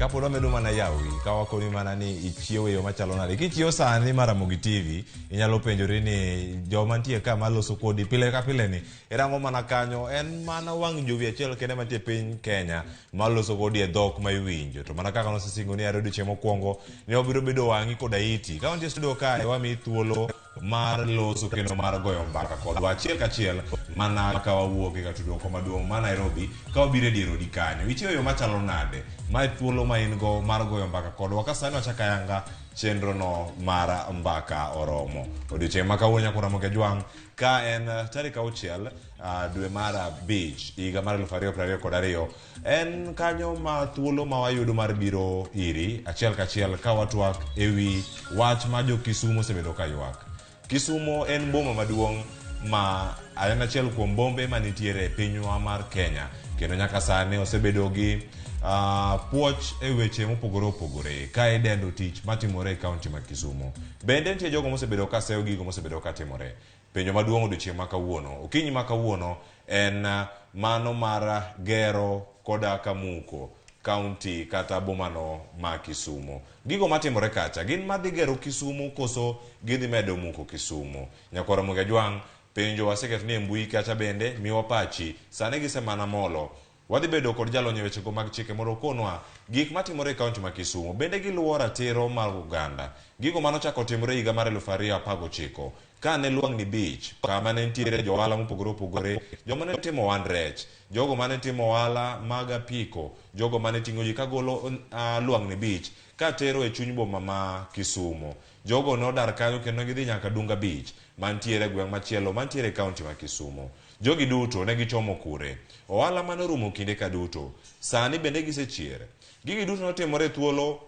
Kapod wamedo mana yawi, ka wakoni mana ni ichiewo e yo machalo nade. Kichiewo sani mar Ramogi TV, inyalo penjori ni joma nitie ka maloso kodi pile ka pile ni, irango mana kanyo, en mana wang' jowi achiel kende mantie e piny Kenya maloso kodi e dhok ma iwinjo. To mana kaka nosesingo ni are odiochieng' mokwongo, ni wabiro bedo wang'i koda iti. Ka wantie e studio kae, wamiyi thuolo mar loso kendo mar goyo mbaka kodwa achiel kachiel mana ka wawuok e kar tudruok maduong' ma Nairobi ka wabiro e dier odi kanyo. Ichiwo yo machalo nade? Mae thuolo ma in go mar goyo mbaka kodwa ka sani wachako ayanga chenrono mar mbaka oromo. Odiochieng' ma kawuono nyaka Ramogi Ajwang' ka en tarik auchiel dwe mar abich higa mar 2022 En kanyo ma thuolo ma wayudo mar biro iri achiel kachiel ka watwak e wi wach ma jo Kisumo osebedo ka ywak. Kisumo en boma maduong' ma en achiel kuom bombe manitiere e pinywa mar Kenya kendo nyaka sani osebedo gi puoch e weche mopogore opogore ka idendo tich matimore e kaunti ma Kisumo. Bende nitie jogo mosebedo ka seyo gigo mosebedo ka timore. Penjo maduong' odiochieng' ma kawuono, okinyi ma kawuono en mano mar gero koda ka muko kaunti kata bomano ma Kisumo. Gigo matimore kacha gin madhi gero Kisumo koso gidhi medo muko Kisumo? Nyakwar Ramogi Ajwang', penjo waseketo ni e mbui kacha bende miwa pachi. Sani gisemana molo. Wadhi bedo kod jalony e wechego mag chike mondo okonwa gik matimore e kaunti ma Kisumo. Bende giluwo ratiro mar oganda. Gigo mane ochako timore higa mar 2019 kane Lwang'ni Beach kama ne nitiere jo ohala mopogore opogore, joma ne timo ohand rech, jogo mane timo ohala mag apiko, jogo mane ting'o ji kagolo Lwang'ni Beach katero e chuny boma ma Kisumo. Jogo ne odar kanyo kendo gidhi nyaka Dunga Beach mantiere e gweng' machielo mantiere e kaunti ma Kisumo. Jogi duto ne gichomo kure? Ohala mane orumo kinde ka duto, sani bende gisechier? Gigi duto notimore e thuolo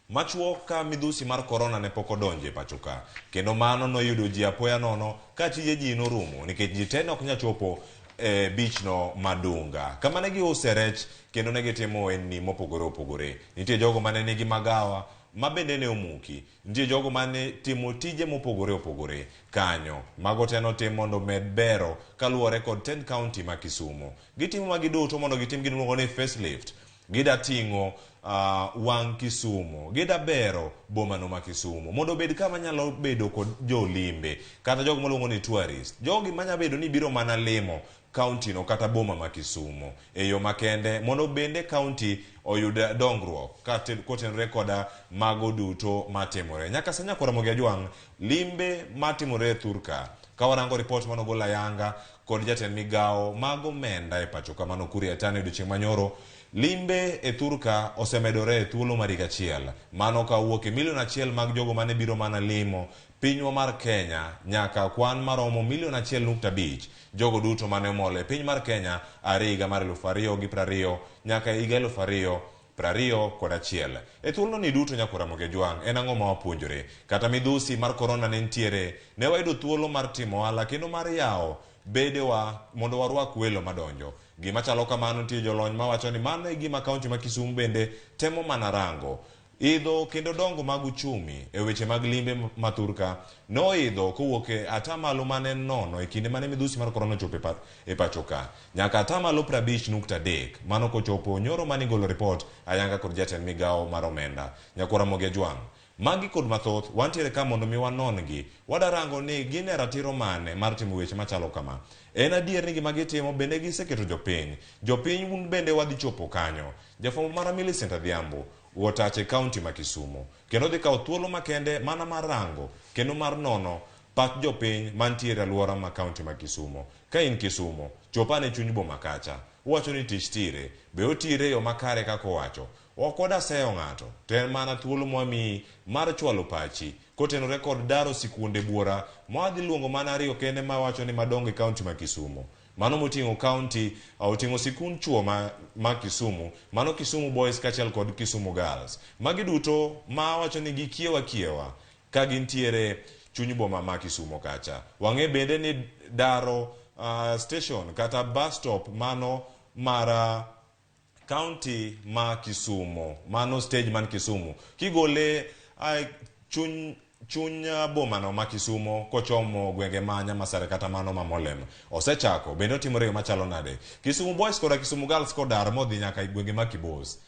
machuok ka midhusi mar korona ne pok odonjo e pachoka. Kendo mano noyudo ji apoya nono ka tije ji norumo nikech ji te ne ok nyal chopo e beach no ma Dunga. Kama ne giuse rech kendo ne gitimo ohendni mopogore opogore. Nitie jogo mane nigi magawa ma bende ne omuki. Nitie jogo mane timo tije mopogore opogore kanyo. Mago te notim mondo omed bero kaluwore kod tend county ma Kisumo. Gitimo magi duto mondo gitim gima iluongo ni facelift. Gida ting'o wang' Kisumo. Gida bero bomano ma Kisumo mondo obed kama nyalo bedo kod jolimbe kata jogo maluongo ni tourist. Jogi manya bedo ni biro mana limo county no kata boma ma Kisumo e yo makende mondo bende county oyud dongruok kotenore koda mago duto matimore. Nyaka sani Nyakwar Ramogi Ajwang' limbe matimore e thurka ka warango ripot mane ogol ayanga kod jatend migawo mag omenda e pachoka mano Ukur Yatani odiochieng' manyoro, limbe e thurka osemedore e thuolo mar higa achiel. Mano ka owuok e milion achiel mag jogo mane biro mana limo pinywa mar Kenya nyaka kwan maromo milion achiel nukta abich Jogo duto mane omol e piny mar Kenya are higa mar 2020 nyaka e higa 2021. E thuoloni duto Nyakwar Ramogi Ajwang' en ang'o ma wapuonjore? Kata midhusi mar korona ne nitiere, ne wayudo thuolo mar timo ohala kendo mar yawo bedewa mondo warwak welo madonjo. Gima chalo kamano nitie jolony mawacho ni mano e gima kaunti ma Kisumu bende temo mana rango. Idho kendo dongo mag uchumi e weche mag limbe ma thurka noidho kowuok e atamalo mane en nono e kinde mane midhusi mar korona ochopo e pachoka nyaka atamalo 50.3 mano kochopo nyoro mane igolo ripot ayanga kod jatend migawo mar omenda Nyakwar Ramogi Ajwang'. Magi kod mathoth wantiere ka mondo mi wanon gi. Wadarango ni gin e ratiro mane mar timo weche machalo kama. En adier ni gima gitimo bende giseketo jopiny. Jopiny un bende wadhi chopo kanyo. Jafwambo mara Millicent Adhiambo Wuotach e kaunti ma Kisumo kendo dhi kawo thuolo makende mana mar rango kendo mar nono pach jopiny mantiere aluora ma kaunti ma Kisumo. Ka in Kisumo, chop ane chuny boma kacha. Uwacho ni tich tire, be otire e yo makare kaka owacho? Ok wada seyo ng'ato, to en mana thuolo mwamiyi mar chwalo pachi kotenore kod daro sikunde buora ma wadhi luongo mana ariyo kende ma wacho ni madongo e kaunti ma Kisumo. Mano moting'o kaunti, oting'o sikund chuo ma, ma Kisumu, mano Kisumu Boys kaachiel kod Kisumu Girls. Magi duto ma awacho ni gikiewa kiewa ka gintiere chuny boma ma Kisumo kacha. Wang'e bende ni daro station kata bus stop mano mar County ma Kisumo, mano stage man Kisumu. Kigole a chuny chuny bomano ma Kisumo kochomo gwenge ma Nyamasare kata mano ma Molem. Osechako, bende otimore e yo machalo nade? Kisumu Boys koda Kisumu Girls kodar modhi nyaka e gwenge ma Kibos.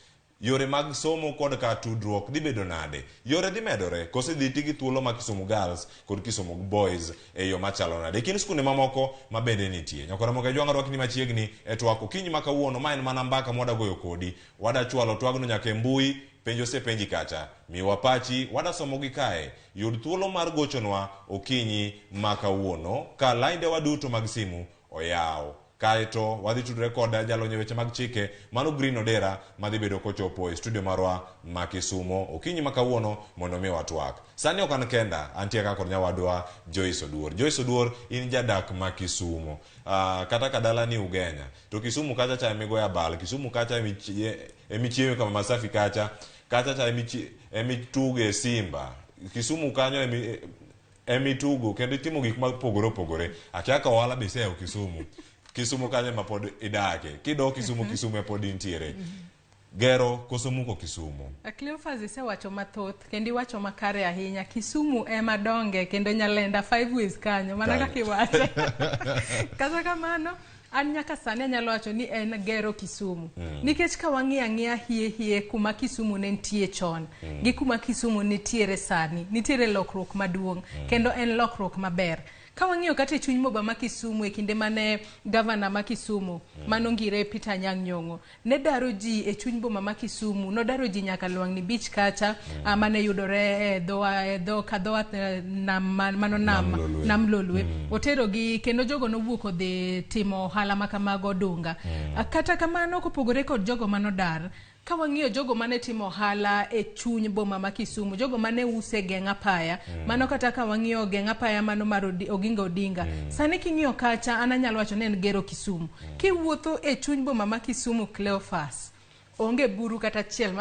Yore mag somo kod ka tudruok dhi bedo nade? Yore dhi medore kose dhi ti gi thuolo ma Kisumu Girls kod Kisumu Boys e yo machalo nade? E kind skunde mamoko ma bende nitie. Nyakora Ramogi Ajwang' arwakni machiegni e twak okinyi ma kawuono. Ma en mana mbaka mwada goyo kodi. Wada chwalo twagno nyaka e mbui. Penjo osepenji kacha. Miwa pachi, wada somogi kae. Yud thuolo mar gochonwa okinyi ma kawuono ka laindewa duto mag simu oyaw. Kaeto wadhi tudore kod jalony e weche mag chike mano Green Odera madhi bedo kochopo e studio marwa ma Kisumo okinyi ma kawuono mondo mi watwak. Sani ok an kenda, antie ka kod nyawadwa Joyce Oduor. Joyce Oduor, in jadak ma Kisumo. Kata ka dala ni Ugenya, to Kisumu kacha cha emigoyo abal, Kisumu kacha emichieme kama Masafi kacha, kacha cha emituge Simba. Kisumu kanyo emitugo kendo itimo gik mopogore opogore. Akia ka ohala be iseyawo Kisumu. Kisumu kanyo ema pod idake. Kidok Kisumu, Kisumu e pod intiere. Gero koso muko Kisumu? Cleophas isewacho mathoth kendo iwacho makare ahinya. Kisumu ema donge kendo Nyalenda 5 ways kanyo mana kaka iwacho. Kata kamano an nyaka sani anyalo wacho ni en gero Kisumu. Nikech ka wang'iyo ang'iya hie hie kuma Kisumu ne nitie chon gi kuma Kisumu nitiere sani, nitiere lokruok maduong' kendo en lokruok maber. Ka wang'iyo kata e chuny moba ma Kisumu e kinde mane gavana ma Kisumu mano ngire Peter Anyang' Nyong'o ne daro ji e chuny boma ma Kisumu, nodaro ji nyaka Lwang'ni Beach kacha mane yudore e dho e dho ka dho nam mano nam Nam Lolwe. Otero gi kendo jogo nowuok odhi timo ohala ma kamago Dunga. Kata kamano kopogore kod jogo manodar, ka wang'iyo jogo mane timo ohala e chuny boma ma Kisumu, jogo mane use geng' apaya, mano kata ka wang'iyo geng' apaya mano mar Oginga Odinga, sani king'iyo kacha an anyalo wacho ni en gero Kisumu. Kiwuotho e chuny boma ma Kisumu Cleophas, onge buru kata achiel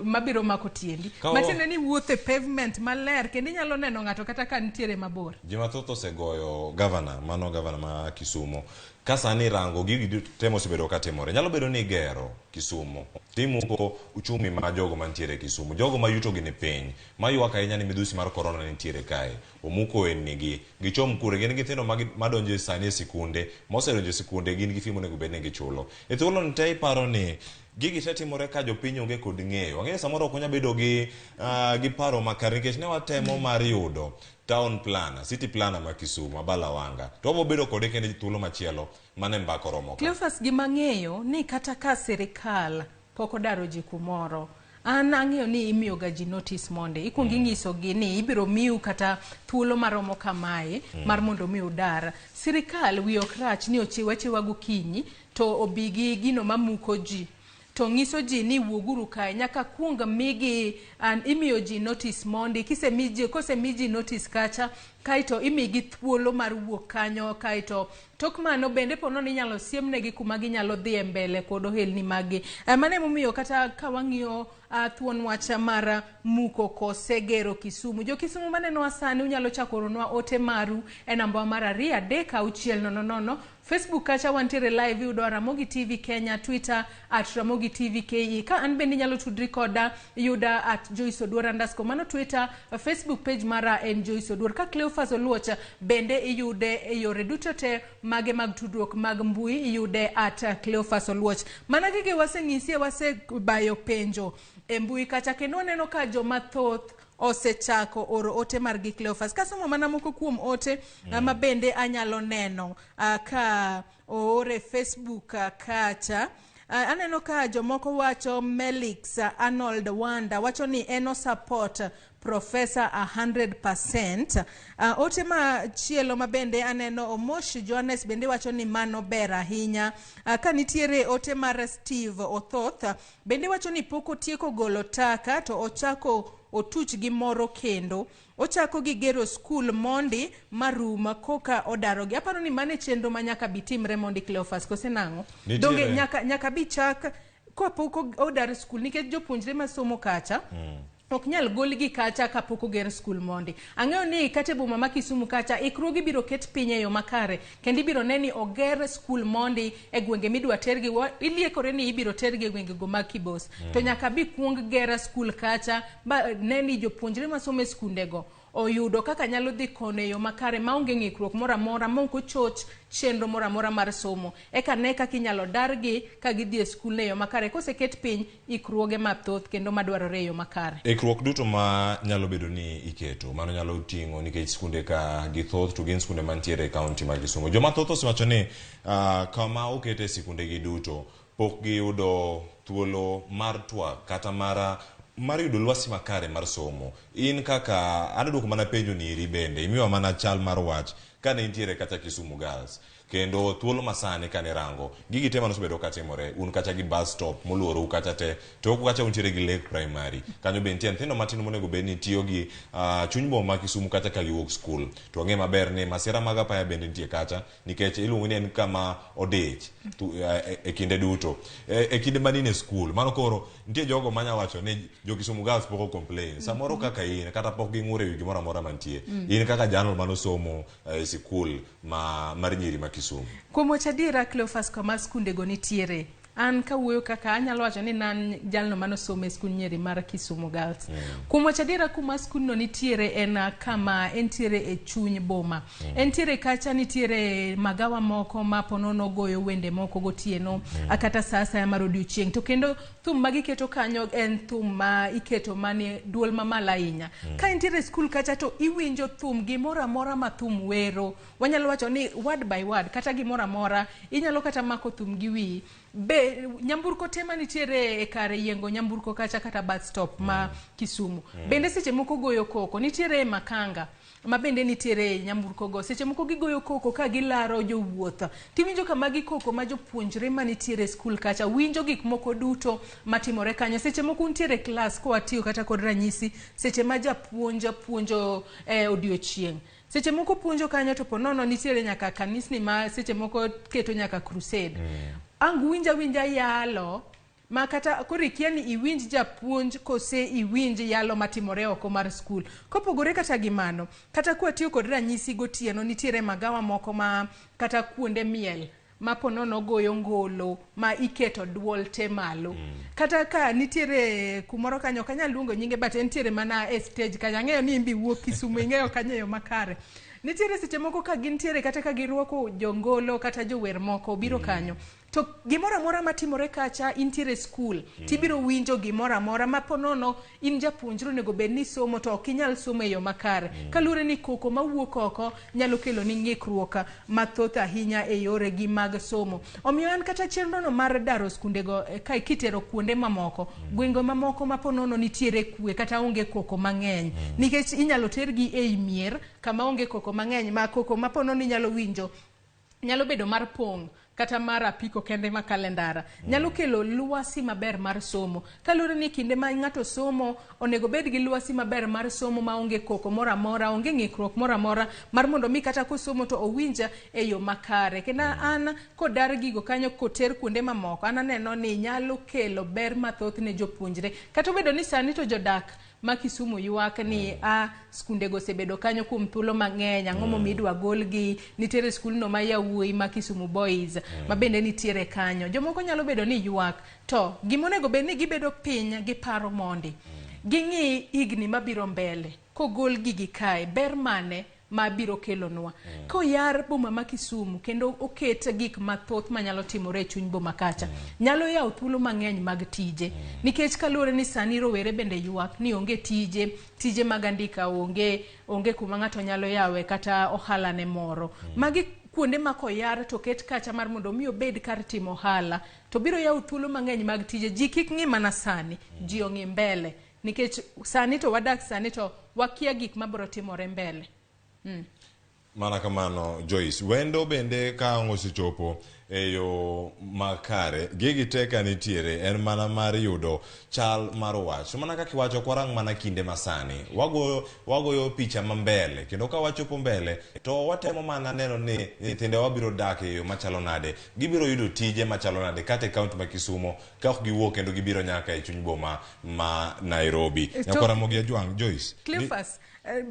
mabiro mako tiendi. Matiende ni wuotho e pavement maler kendo inyalo neno ng'ato kata ka nitiere mabor. Ji mathoth osegoyo gavana, mano gavana ma Kisumu. Ka sani rango gigi duto te mosebedo ka timore, nyalo bedo ni igero Kisumu, timuko uchumi ma jogo mantiere Kisumu, jogo ma yuto gi ni piny, maywak ahinya ni midhusi mar korona nitiere kae, omuko ohendnigi, gichom kure, gin nyithindo madonjo sani e sikunde, mosedonjo e sikunde gin gi fee monego bed ni gichulo. E thuolo ni te iparo ni gigi te timore ka jopiny onge kod ng'eyo. Ang'eyo samoro ok wanyal bedo gi paro makare nikech ne watemo mar yudo town planner, city planner ma Kisumu, Abala Wanga. To wabo bedo kode kendo thuolo machielo mane mbaka oromo ka. Cleophas, gima ang'eyo ni kata ka sirikal pok odaro ji kumoro, an ang'eyo ni imiyo ga ji notice monde. Ikuongo inyisogi ni ibiro miu kata thuolo maromo kamae mar mondo mi udar. Sirikal wiye ok rach ni ochiew achiewa gokinyi to obi gi gino mamuko ji. To nyiso ji ni wuoguru kae, nyaka kuong migi, imiyo ji notice mondi. Kosemi ji notice kacha, kaeto imigi thuolo mar wuok kanyo, kaeto tok mano bende pono ni inyalo siemnegi kuma ginyalo dhi e mbele kod ohelni maggi. Mano emomiyo kata ka wang'iyo thuon wach mar muko kose gero Kisumu. Jo Kisumu manenowa sani unyalo chako oronwa ote maru e namba mar 2 3 6 0 0. Facebook kacha wantiere live, iyudo Ramogi TV Kenya, Twitter at Ramogi TV KE. Ka an bende inyalo tudri koda, yuda at Joyce Oduor underscore. Mano Twitter, Facebook page mara en Joyce Oduor. Ka Cleophas Oluoch bende iyude e yore duto te mage mag tudruok mag mbui, iyude at Cleophas Oluoch. Mana gige waseng'isie, wasebayo penjo e mbui kacha, kendo waneno ka joma thoth osechako oro ote margi Cleophas. Kasomo mana moko kuom ote ma bende anyalo neno ka oore Facebook kacha. Aneno ka jomoko wacho Melix Arnold Wanda wacho ni en o support Professor 100%. Ote machielo ma bende aneno Omosh Johannes bende wacho ni mano ber ahinya. Ka nitiere ote mar Steve Othoth bende wacho ni pok otieko golo taka to ochako otuch gi moro kendo. Ochako gi gero skul mondi maruma koka odarogi. Aparo ni mano e chenro ma nyaka bi timre mondi Cleophas, kose nang'o? Donge nyaka bi chak kapok odar skul, nikech jopuonjre masomo kacha ok nyal golgi kacha kapok oger skul mondi. Ang'eyo ni kata e boma ma Kisumu kacha ikruoge ibiro ket piny e yo makare kendo ibiro ne ni oger skul mondi e gwenge midwa tergi. Iliekore ni ibiro tergi e gwenge go mag Kibos. To nyaka bi kuong ger skul kacha ba ne ni jopuonjre masomo e skundego oyudo kaka nyalo dhi kono e yo makare maonge ng'ikruok moro amora ma ok ochoch chenro moro amora mar somo. Eka ne kaka inyalo dargi ka gidhi e skul e yo makare koseket piny ikruoge mathoth kendo madwarore e yo makare. Ikruok duto ma nyalo bedo ni iketo, mano nyalo ting'o nikech skunde ka githoth to gin skunde mantiere e kaunti ma Kisumu. Joma thoth osewacho ni kama okete sikunde gi duto pok giyudo thuolo mar twak kata mar yudo lwasi makare mar somo. In kaka an aduoko mana penjo ni iri bende imiwa mana chal mar wach kane intiere kata Kisumu Girls kendo thuolo masani kane rango gigi te manosebedo katimore un kacha gi bus stop moluorou kacha te to ok kacha untiere gi Lake Primary kanyo be nitie nyithindo matindo monego bed ni tiyo gi chuny boma ma Kisumu kacha ka giwuok skul to wang'e maber ni masira mag apaya bende nitie kacha nikech iluongo ni en kama odich e kinde duto e kinde manine skul mano koro nitie jogo manya wacho ni jo Kisumu Girls pok o complain samoro kaka in kata pok ging'ur ewi gimoro amora mantie in kaka jalno manosomo e sikul mar nyiri ma Kisumu. Kuom wacho adiera Cleophas, kama skundego nitiere an kawuoyo kaka anyalo wacho ni nan jalno manosomo e skund nyiri mar Kisumu Girls. Kuom wacho adiera kuma skundno nitiere en kama entiere e chuny boma. Entiere kacha nitiere magawa moko ma ponono goyo wende moko gotieno kata saa asaya mar odiochieng'. To kendo thum ma giketo kanyo en thum ma iketo mane duol mamalo ahinya. Ka intiere e skul kacha to iwinjo thum gimoro amora ma thum wero. Wanyalo wacho ni word by word kata gimoro amora inyalo kata mako thum gi wiyi. Be nyamburko te manitiere e kar yiengo nyamburko kacha kata bus stop ma Kisumu. Bende seche moko goyo koko nitiere makanga ma bende nitiere nyamburko go seche moko gigoyo koko ka gilaro jowuoth tiwinjo ka magi koko ma jopuonjre manitiere e skul kacha winjo gik moko duto matimore kanyo seche moko untiere e klas kowatiyo kata kod ranyisi seche ma japuonj puonjo odiochieng' seche moko puonjo kanyo to ponono nitiere nyaka kanisni ma seche moko keto nyaka crusade ang' winja winja yalo ma kata koro ikia ni iwinj japuonj kose iwinj yalo matimore oko mar skul. Kopogore kata gi mano, kata kwatiyo kod ranyisi gotieno nitiere magawa moko ma kata kuonde miel ma ponono goyo ngolo ma iketo duol te malo. Kata ka nitiere kumoro kanyo ok anyal luongo nyinge but entiere mana e stage kanyo ang'eyo ni imbi wuok Kisumu ing'eyo kanyo e yo makare. Nitiere seche moko ka gintiere kata ka girwako jongolo kata jower moko biro kanyo to gimoro amora matimore kacha intiere skul tibiro winjo gimoro amora ma ponono in japuonjre onego bed ni somo to ok inyal somo e yo makare kaluwore ni koko mawuok oko nyalo kelo ni ng'ikruok mathoth ahinya e yore gi mag somo. Omiyo an kata chenro no mar daro skundego ka kitero kuonde mamoko gwenge mamoko ma ponono nitiere kwe kata onge koko mang'eny nikech inyalo tergi ei mier kama onge koko mang'eny ma koko ma ponono inyalo winjo nyalo bedo mar pong' kata mar apiko kende makalo e ndara nyalo kelo lwasi maber mar somo kaluwore ni kinde ma ng'ato somo onego bed gi lwasi maber mar somo maonge koko moro amora onge ng'ikruok moro amora mar mondo mi kata kosomo to owinj e yo makare kendo an kodar gigo kanyo koter kuonde mamoko an aneno ni nyalo kelo ber mathoth ne jopuonjre kata obedo ni sani to jodak ma Kisumu ywak ni a skundego osebedo kanyo kuom thuolo mang'eny ang'o momiyo idwa golgi nitiere skulno ma yawuoyi ma Kisumu Boys ma bende nitiere kanyo jomoko nyalo bedo ni ywak to gimonego bed ni gibedo piny gi paro mondi ging'i higni mabiro mbele kogol gigi kae ber mane ma biro kelonwa koyar boma ma Kisumu kendo oket gik mathoth manyalo timore e chuny boma kacha nyalo yawo thuolo mang'eny mag tije nikech kaluwore ni sani rowere bende ywak ni onge tije tije mag andika onge onge kuma ng'ato nyalo yawe kata ohala ne moro magi kuonde ma koyar to ket kacha mar mondo mi obed kar timo ohala to biro yawo thuolo mang'eny mag tije ji kik ng'i mana sani ji ong'i mbele nikech sani to wadak sani to wakia gik mabiro timore mbele. Mana kamano Joyce, wendo bende ka ang' osechopo e yo makare, gigi te ka nitiere en mana mar yudo chal mar wach. To mana kaka iwacho ok warang mana kinde masani, wagoyo picha ma mbele kendo ka wachopo mbele to watemo mana neno ni nyithindewa biro dak e yo machalo nade, gibiro yudo tije machalo nade kata e kaunti ma Kisumo ka ok giwuok kendo gibiro nyaka e chuny boma ma Nairobi. Nyakwar Ramogi Ajwang', Joyce. Cleophas,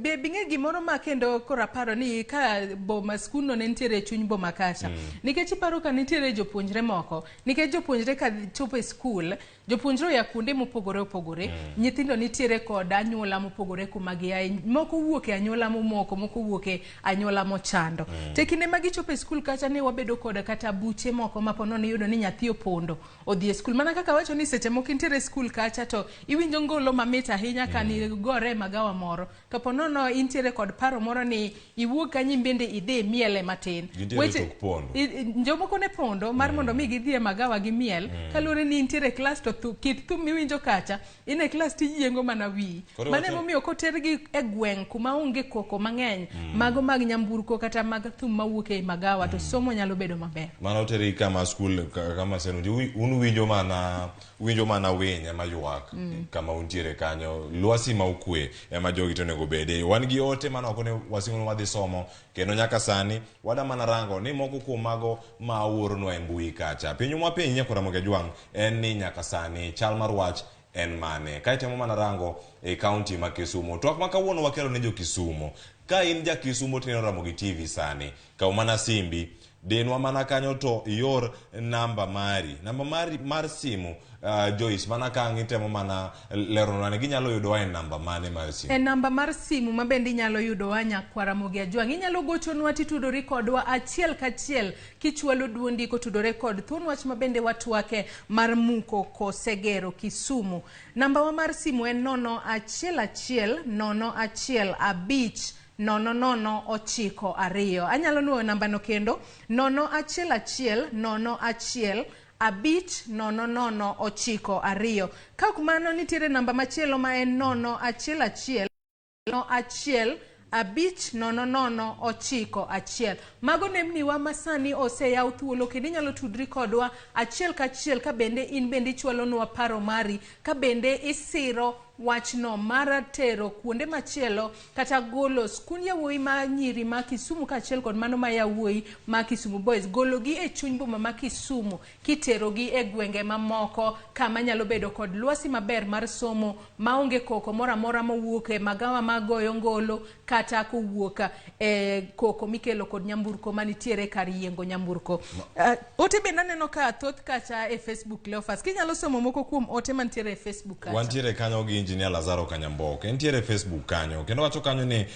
be bing'e gimoro ma kendo koro aparo ni ka boma skundno ne nitiere e chuny boma kacha nikech iparo ka ka nitiere jopuonjre moko, nikech jopuonjre ka chopo e skul, jopuonjre oya kuonde mopogore opogore. Nyithindo nitiere kod anyuola mopogore kuma giaye. Moko wuok e anyuola momoko, moko wuok e anyuola mochando. To e kinde ma gichopo e skul kacha ne wabedo kod kata buche moko ma ponono iyudo ni nyathi opondo odhi e skul. Mana kaka wacho ni seche moko intiere e skul kacha to iwinjo ngolo mamit ahinya ka ni gore e magawa moro. To ponono intiere kod paro moro ni iwuog kanyo in bende idhi imiele matin. Gintiere tok pondo. Jomoko ne pondo mar mondo mi gidhi e magawa gimiel. Kaluwore ni intiere e klas to kit thum miwinjo kacha, in e klas tiyiengo mana wiyi. Koro Mano iwacho- emomiyo kotergi e gweng' kuma onge koko mang'eny, mago mag nyamburko kata mag thum mawuok ei magawa, to somo nyalo bedo maber. Mano teri kama skul kama seno un winjo mana winy ema ywak kama untiere kanyo, lwasi ma okwe ema jogi to onego bede. Wan gi ote mane oko ni wasingo ni wadhi somo, kendo nyaka sani wada mana rango ni moko kuom mago ma uoronwa e mbui kacha. Penjo mwapenji nyakwa Ramogi Ajwang' en ni nyaka sani chal mar wach en mane? Ka itemo mana rango e kaunti ma Kisumu. Twak ma kawuono wakelo ne jo Kisumu. Ka in ja Kisumu tineno Ramogi TV sani, kaw mana simbi, dinwa mana kanyo to ior namba mari. Namba mari mar simu, Joyce, mana ka ang' itemo mana leronwa ni ginyalo yudowa e namba mane mar simu? E namba mar simu ma bende inyalo yudowa nyakwa Ramogi Ajwang'. Inyalo gochonwa titudori kodwa achiel kachiel kichwalo duondi kotudore kod thuon wach ma bende watwake mar muko kose gero Kisumu. Namba wa mar simu en 0 1 1 0 1 5 0 0 9 2. Anyalo nuoyo namba no kendo 0 1 1 0 1 5 0 0 9 2. Ka ok mano nitiere namba machielo ma en 0 1 1 0 1 5 0 0 9 1. Mago nembniwa ma sani oseyaw thuolo kendo inyalo tudri kodwa achiel kachiel ka bende in bende ichwalonwa paro mari, ka bende isiro wachno mar tero kuonde machielo kata golo skund yawuoyi ma nyiri ma Kisumu kaachiel kod mano ma yawuoyi ma Kisumu Boys, gologi e chuny boma ma Kisumu kiterogi e gwenge mamoko kama nyalo bedo kod lwasi maber mar somo maonge koko moro amora mowuok e magawa magoyo ngolo kata kowuok e koko mikelo kod nyamburko manitiere kar yiengo nyamburko. Ote bende aneno ka thoth kacha e Facebook, Cleophas. Kinyalo somo moko kuom ote mantiere e Facebook kacha. Wantiere kanyo gi Engineer Lazaro Kanyambok. Entiere e Facebook kanyo. Kendo wacho kanyo ni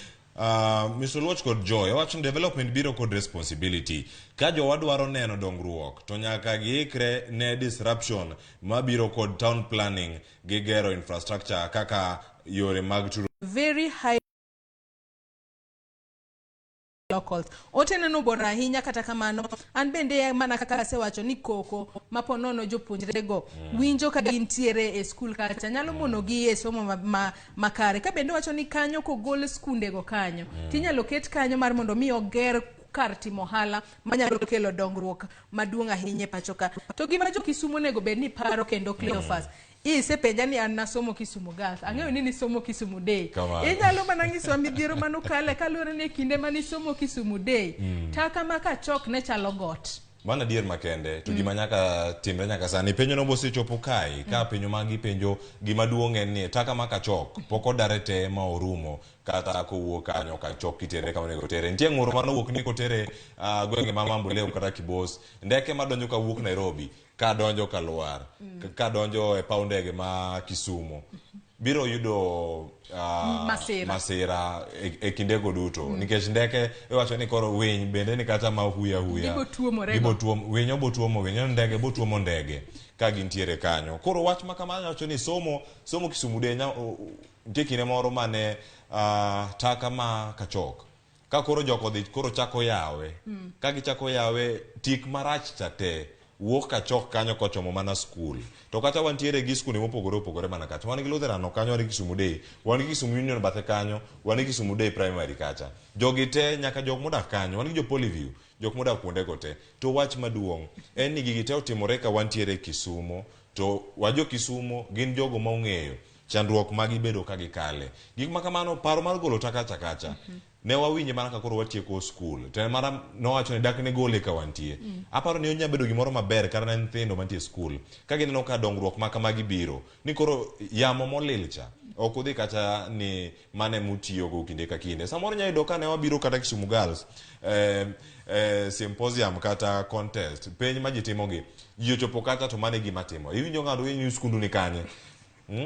Mr. Luoch kod Joy, owacho ni development biro kod responsibility. Ka jowa dwaro neno dongruok, to nyaka giikre ne disruption mabiro kod town planning gi gero infrastructure kaka yore mag tudruok. Very high locals. Ote neno bor ahinya kata kamano an bende mana kaka asewacho ni koko ma ponono jopuonjre go winjo ka gintiere e skul kacha nyalo monogi e somo makare. Ka bende wacho ni kanyo kogol skunde go kanyo tinyalo ket kanyo mar mondo mi oger kar timo ohala manyalo kelo dongruok maduong' ahinya e pacho ka. To gima jo Kisumu onego bed ni paro kendo Cleophas, isepenja ni an nasomo Kisumu Girls, ang'eyo ni nisomo Kisumu Day. Inyalo mana nyisowa midhiero manokale kaluwore ni e kinde manisomo Kisumu Day, taka ma kachok ne chalo got. Mano adier makende, to gima nyaka timre nyaka sani, penjo no bosechopo kae, ka penjo magi penjo gima duong' en ni taka ma kachok pok odare te ma orumo kata kowuok kanyo kachok kitere kama onego tere. Nitie ng'ur manowuok ni kotere gwenge ma Mamboleo kata Kibos, ndeke madonjo kawuok Nairobi kadonjo Kalwar, kadonjo e paw ndege ma Kisumu biro yudo Masira. masira e kindego duto. Nikech ndeke iwacho ni koro winy bende ni kata ma huya huya. Gibo tuomore Gibo go. winyo bo tuomo winyo, ndege bo tuomo ndege ka gintiere kanyo. Koro wach ma kamano wacho ni somo Kisumu Day nitie kinde moro mane taka ma kachok ka koro jok odhi koro chako yawe. Ka gichako yawe tik marach cha te wuok kachok kanyo kochomo mana skul. To kata wantiere gi skunde mopogore opogore mana kacha. Wan gi Lutheran kanyo, wan gi Kisumu Day, wan gi Kisumu Union bathe kanyo, wan gi Kisumu Day Primary kacha. Jogi te nyaka jok modak kanyo, wan gi jo Polyview, jok modak kuondego te. To wach maduong' en ni gigi te otimore ka wantiere Kisumu, to wajo Kisumu gin jogo ma ong'eyo chandruok ma gibedo ka gikale. Gik ma kamano, paro mar golo taka cha kacha, ne wawinje mana ka koro watieko skul. To mana nowacho ni dak ne gole ka wantie. Aparo ni onya bedo gimoro maber kata ne nyithindo mantie e skul. Ka gineno ka dongruok ma kamagi biro, ni koro yamo molil cha. Ok udhi kacha ni mane mutiyogo kinde ka kinde. Samoro inyalo yudo ka ne wabiro kata Kisumu Girls symposium kata contest, penj ma ji timogi, ji ochopo kacha to mano e gima timo. Iwinjo ng'ato winjo ni skundu ni kanye?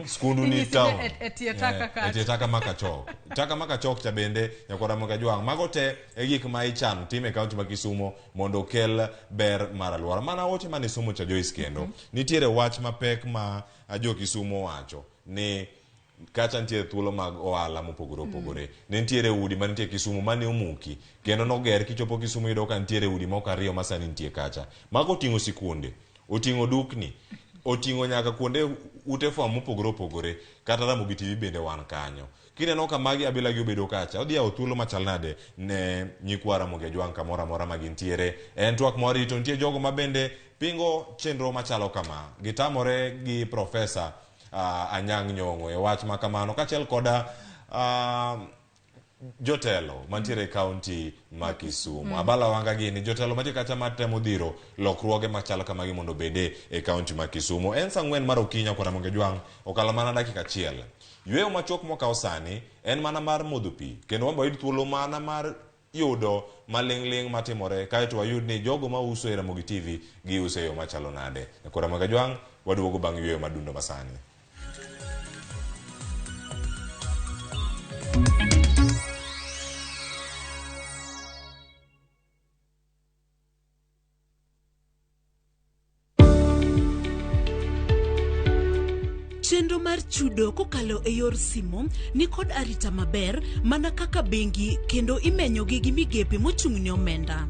Skundu ni Inyisi town. e tie taka kacha. E tie taka ma Kachok. Taka ma Kachok cha bende nyakwar Ramogi Ajwang'. Mago te e gik ma ichano tim e kaunti ma Kisumo mondo okel ber mar alwora. Mana ote mane isomo cha Joyce kendo. Nitiere wach mapek ma jo Kisumo wacho ni kacha nitie thuolo mag ohala mopogore opogore. Ne nitiere udi mantie Kisumu mane omuki kendo noger kichopo Kisumu iyudo ka nitiere udi moko ariyo ma sani nitie kacha. Mago oting'o sikunde, oting'o dukni, oting'o nyaka kuonde ute fwambo mopogore opogore kata Ramogi TV bende wan kanyo. Kineno ka magi abila gi obedo kacha, odhi yawo thuolo machal nade ne nyikwa Ramogi Ajwang' kamoro amora ma gintiere. En twak ma warito, nitie jogo ma bende pingo chenro machalo kama. Gitamore gi Profesa Anyang' Nyong'o e wach ma kamano kaachiel koda jotelo mantiere e kaunti ma Kisumu. Abala wanga gini jotelo mantie kacha matemo dhiro lokruoge machalo kamagi mondo obede e kaunti ma Kisumu. En saa 4 mar okinyi kwa Ramogi Ajwang' okalo mana dakika achiel. Yweyo machuok mokaw sani en mana mar modho pi kendo wan be wayud thuolo mana mar yudo maling'ling' matimore kaeto wayud ni jogo mauso e Ramogi TV giuso e yo machalo nade. Nyakwar Ramogi Ajwang' waduogo bang' yweyo madundo masani. Chenro mar chudo kokalo e yor simo ni kod arita maber mana kaka bengi kendo imenyogi gi migepe mochung' ne omenda.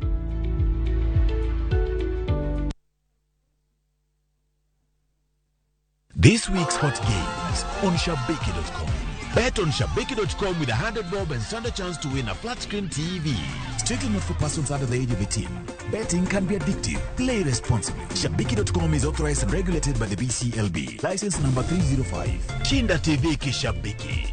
This week's hot games on Shabiki.com. Bet on Shabiki.com with 100 bob and stand a chance to win a flat screen TV. Strictly not for persons under the age of 18. Betting can be addictive. Play responsibly. Shabiki.com is authorized and regulated by the BCLB. License number 305. Shinda TV Kishabiki.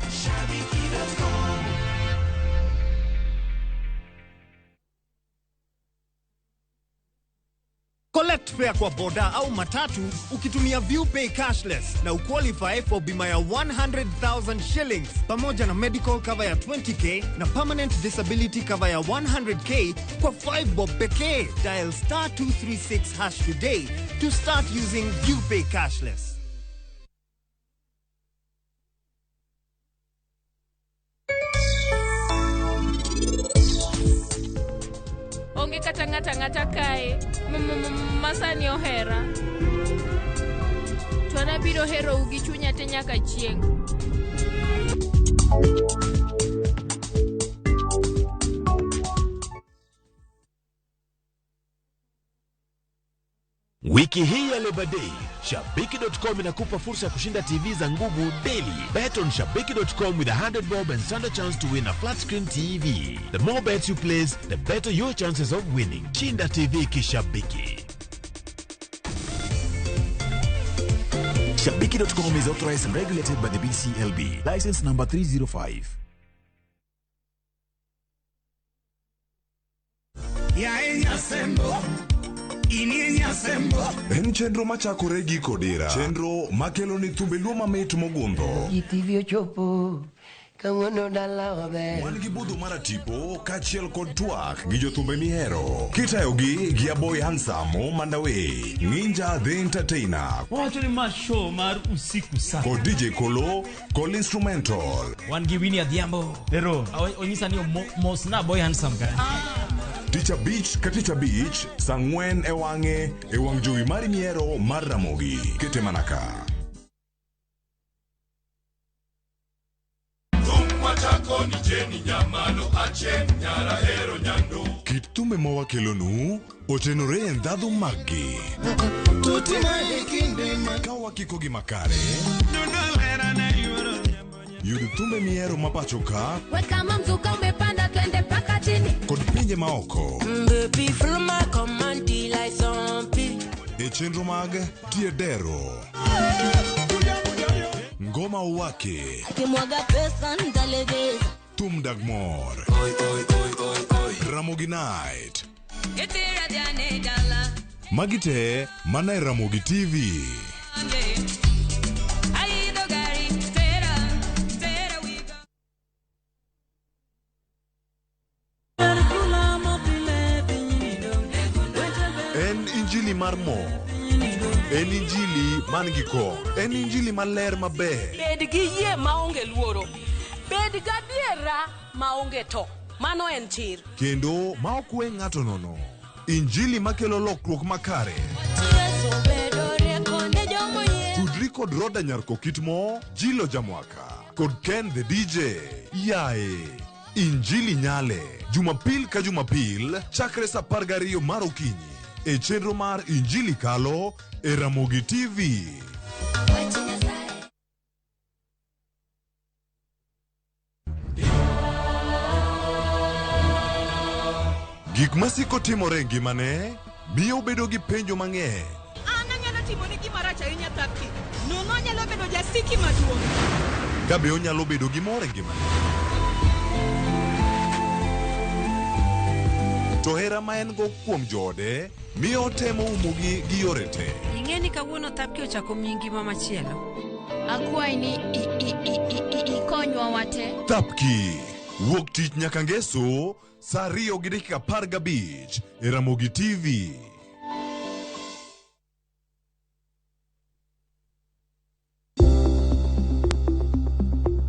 Collect fare kwa boda au matatu ukitumia ViewPay cashless na uqualify for bima ya 100,000 shillings pamoja na medical cover ya 20k na permanent disability cover ya 100k kwa 5 bob pekee. Dial star 236 hash today to start using ViewPay cashless. Onge kata ng'ata ang'ata kae masani ohera. To an abiro herou gi chunya te nyaka chieng'. Wiki hii ya Labor Day, Shabiki.com inakupa fursa ya kushinda TV za nguvu daily. Bet on Shabiki.com with 100 bob and stand a chance to win a flat screen TV. The more bets you place, the better your chances of winning. Shinda TV Kishabiki. Shabiki.com is authorized and regulated by the BCLB. License number 305. En chenro machakore gi Kodira. Chenro makelo ni thumbe luo mamit mogundho. TV ochopo kawuono dala waber. Wan gi budho mar tipo kaachiel kod twak gi jothumbe mihero. Kitayogi gi Aboy Handsome Mandawe, Ninja the Entertainer, Wawacho ni ma show mar usiku sana. kod DJ Kolo, kod Instrumental. Wan gi Winnie Adhiambo. Ero. Onyisa ni mosna Boy Handsome ka. Tich abich ka tich abich, saa 4 e wang'e e wang' jowi mari mihero mar Ramogi. Kete mana ka. Kit thumbe ma wakelonu otenore e ndhadhu maggi. Ka wakikogi makare, yud thumbe mihero ma pacho ka Kama mzuka umepanda twende mpaka chini. kod pinje maoko Baby, follow my command till I zombie. e chenro mag Tiedero. Ngoma Uwake, Akimwaga pesa nitalegeza. Thum Dag Mor, Ramogi Night. Magi te mana e Ramogi TV. injili mar mor. En injili man gi kony. En injili maler maber. Bed gi yie maonge luoro. Bed gadiera maonge to. Mano en chir. Kendo ma ok we ng'ato nono. Injili makelo lokruok makare. Tudri kod Roda Nyar Kokitmo, Jilo Jamwaka, kod Ken the DJ. Yae, Injili Nyale. Jumapil ka Jumapil, chakre sa 12 mar okinyi. E chenro mar Injili Kalo e Ramogi TV. Gik masiko timore e ngimane miyo obedo gi penjo mang'eny. An anyalo timoni gima rach ahinya Thapki. Nono anyalo bedo jasiki maduong'. Ka be onyalo bedo gi mor e ngimane. To hera ma en go kuom joode miyo otemo umogi gi yore te. Ing'e ni kawuono Thapki ochako miyi ngima machielo. Akwayi ni ikonywa wate. Thapki wuok tich nyaka ngeso saa 2:15 e Ramogi TV.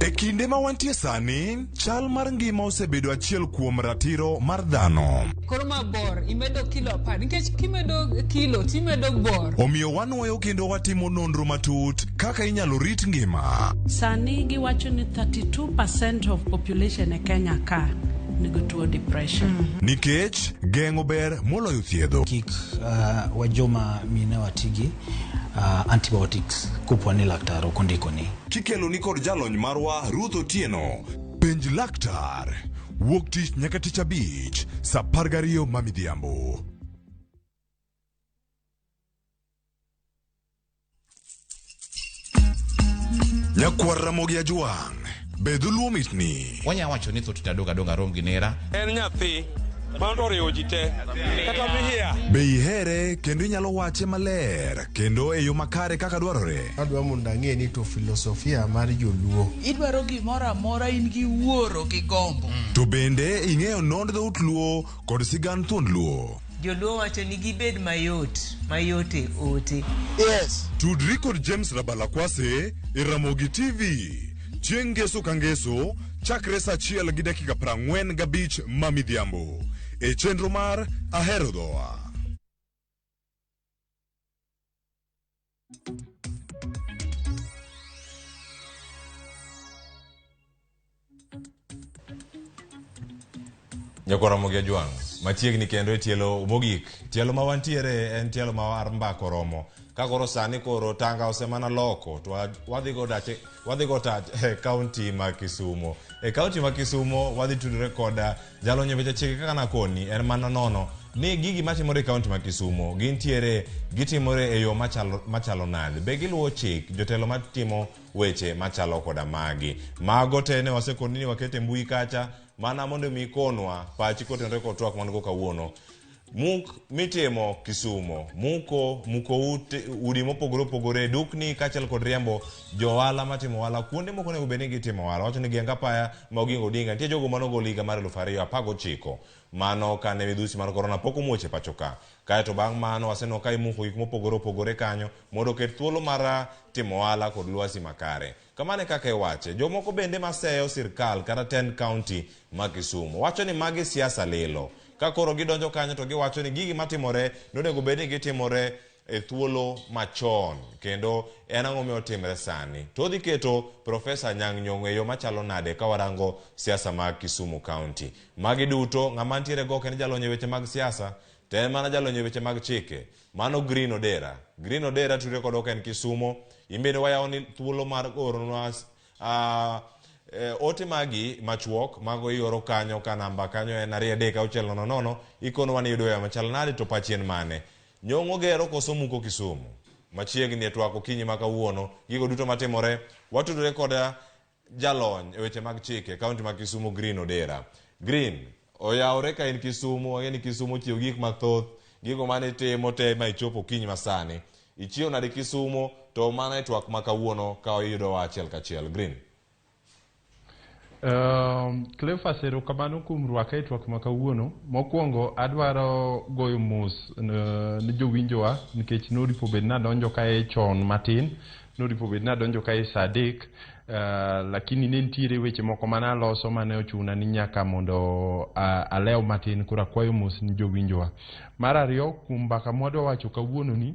E kinde ma wantie sani, chal mar ngima osebedo achiel kuom ratiro mar dhano. Koro ma bor, imedo kilo 10 nikech kimedo kilo timedo bor. Omiyo wanwoyo kendo watimo nonro matut kaka inyalo rit ngima. Sani giwacho ni 32% of population e Kenya ka nigi tuo depression. Nikech geng'o ber moloyo thiedho. Kik wajoma mine watigi antibiotics kopo ni laktar ok ondikoni. Kikelo ni kod jalony marwa Ruth Otieno. Penj laktar. Wuok tich nyaka tich abich saa 12 ma midhiambo. Nyakwar Ramogi Ajwang', be dholuo mitni? Wanya wacho ni thoth adong' adong' rom gi nera. En nyathi mano to oriwo ji te kata mihia. Be ihere kendo inyalo wache maler kendo e yo makare kaka dwarore? Adwa mondo ang'e ni to filosofia mar joluo. Idwaro gimoro amora in gi wuoro gi gombo. To bende ing'eyo nond dhout luo kod sigand thuond luo? Joluo wacho ni gibed mayot, mayot e ote. Yes. Tudri kod James Rabalakwase e Ramogi TV. Chieng' ngeso ka ngeso chakre saa 1:45 ma midhiambo. E chenro mar Ahero Dhowa. Nyakwar Ramogi Ajwang', machiegni kendo e tielo mogik. Tielo ma wantiere en tielo ma mbaka oromo. Ka koro sani koro tanga osemana loko to wadhi go tach e kaunti ma Kisumo. E kaunti ma Kisumo wadhi tudore kod jalony e weche chike kaka nakoni en mana nono ni gigi matimore e kaunti ma Kisumo gintiere gitimore e yo machalo nade. Be giluwo chik jotelo matimo weche machalo koda magi. Mago te ne wasekoni ni wakete mbui kacha mana mondo mi ikonwa pachi kotenore kod twak man go kawuono. Muk mitimo Kisumo, muko udi mopogore opogore, dukni kaachiel kod riembo johala matimo ohala kuonde moko onego bed ni gitimo ohala. Wacho ni Genga Apaya ma Oginga Odinga nitie jogo manogol higa mar 2019 mano kane midhusi mar korona pok omuoch e pacho ka. Kaeto bang' mano waseneno ka imuko gik mopogore opogore kanyo mondo oket thuolo mar timo ohala kod lwasi makare. Kamano e kaka iwache. Jomoko bende maseyo sirkal kata tend kaunti ma Kisumu wacho ni magi siasa lilo. Ka koro gidonjo kanyo to giwacho ni gigi matimore nonego bed ni gitimore e thuolo machon kendo en ang'o motimre sani. To odhi keto Profesa Anyang' Nyong'o e yo machalo nade ka warango siasa mag Kisumu County. Magi duto ng'ama ntiere go ok en jalony e weche mag siasa to en mana jalony e weche mag chike. Mano Green Odera. Green Odera tudre kodwa ka en Kisumo. In bende wayawo ni thuolo mar oronwa ote magi machuok mago ioro kanyo ka namba kanyo en 2 3 6 0 0 ikonowa ni yudo machal nade to pachi en mane. Nyong'o gero koso muko Kisumu. Machiegni e twak okinyi ma kawuono gigo duto matimore watudore kod jalony e weche mag chike kaunti ma Kisumu Green Odera. Green oyawore ka in Kisumu, wang'e ni Kisumu ochiwo gik mathoth, gigo mane itimo te ma ichopo okinyi masani. Ichiewo nade Kisumu to mana e twak ma kawuono ka iyudowa achiel kachiel. Green. Cleophas, erokamano kuom rwaka e twak ma kawuono. Mokwongo adwaro goyo mos ne jowinjowa nikech noripo bed nadonjo kae chon matin, noripo bed nadonjo kae saa 3, lakini ne nitiere weche moko mane aloso mane ochuna ni nyaka mondo alew matin, koro akwayo mos ni jowinjowa. Mar ariyo, kuom mbaka mwadwa wacho kawuono ni,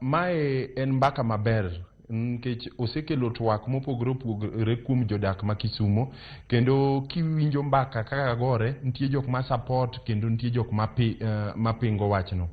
mae en mbaka maber nikech osekelo twak mopogore opogore kuom jodak ma Kisumo, kendo kiwinjo mbaka kaka gore, nitie jok ma support kendo nitie jok ma pingo wachno.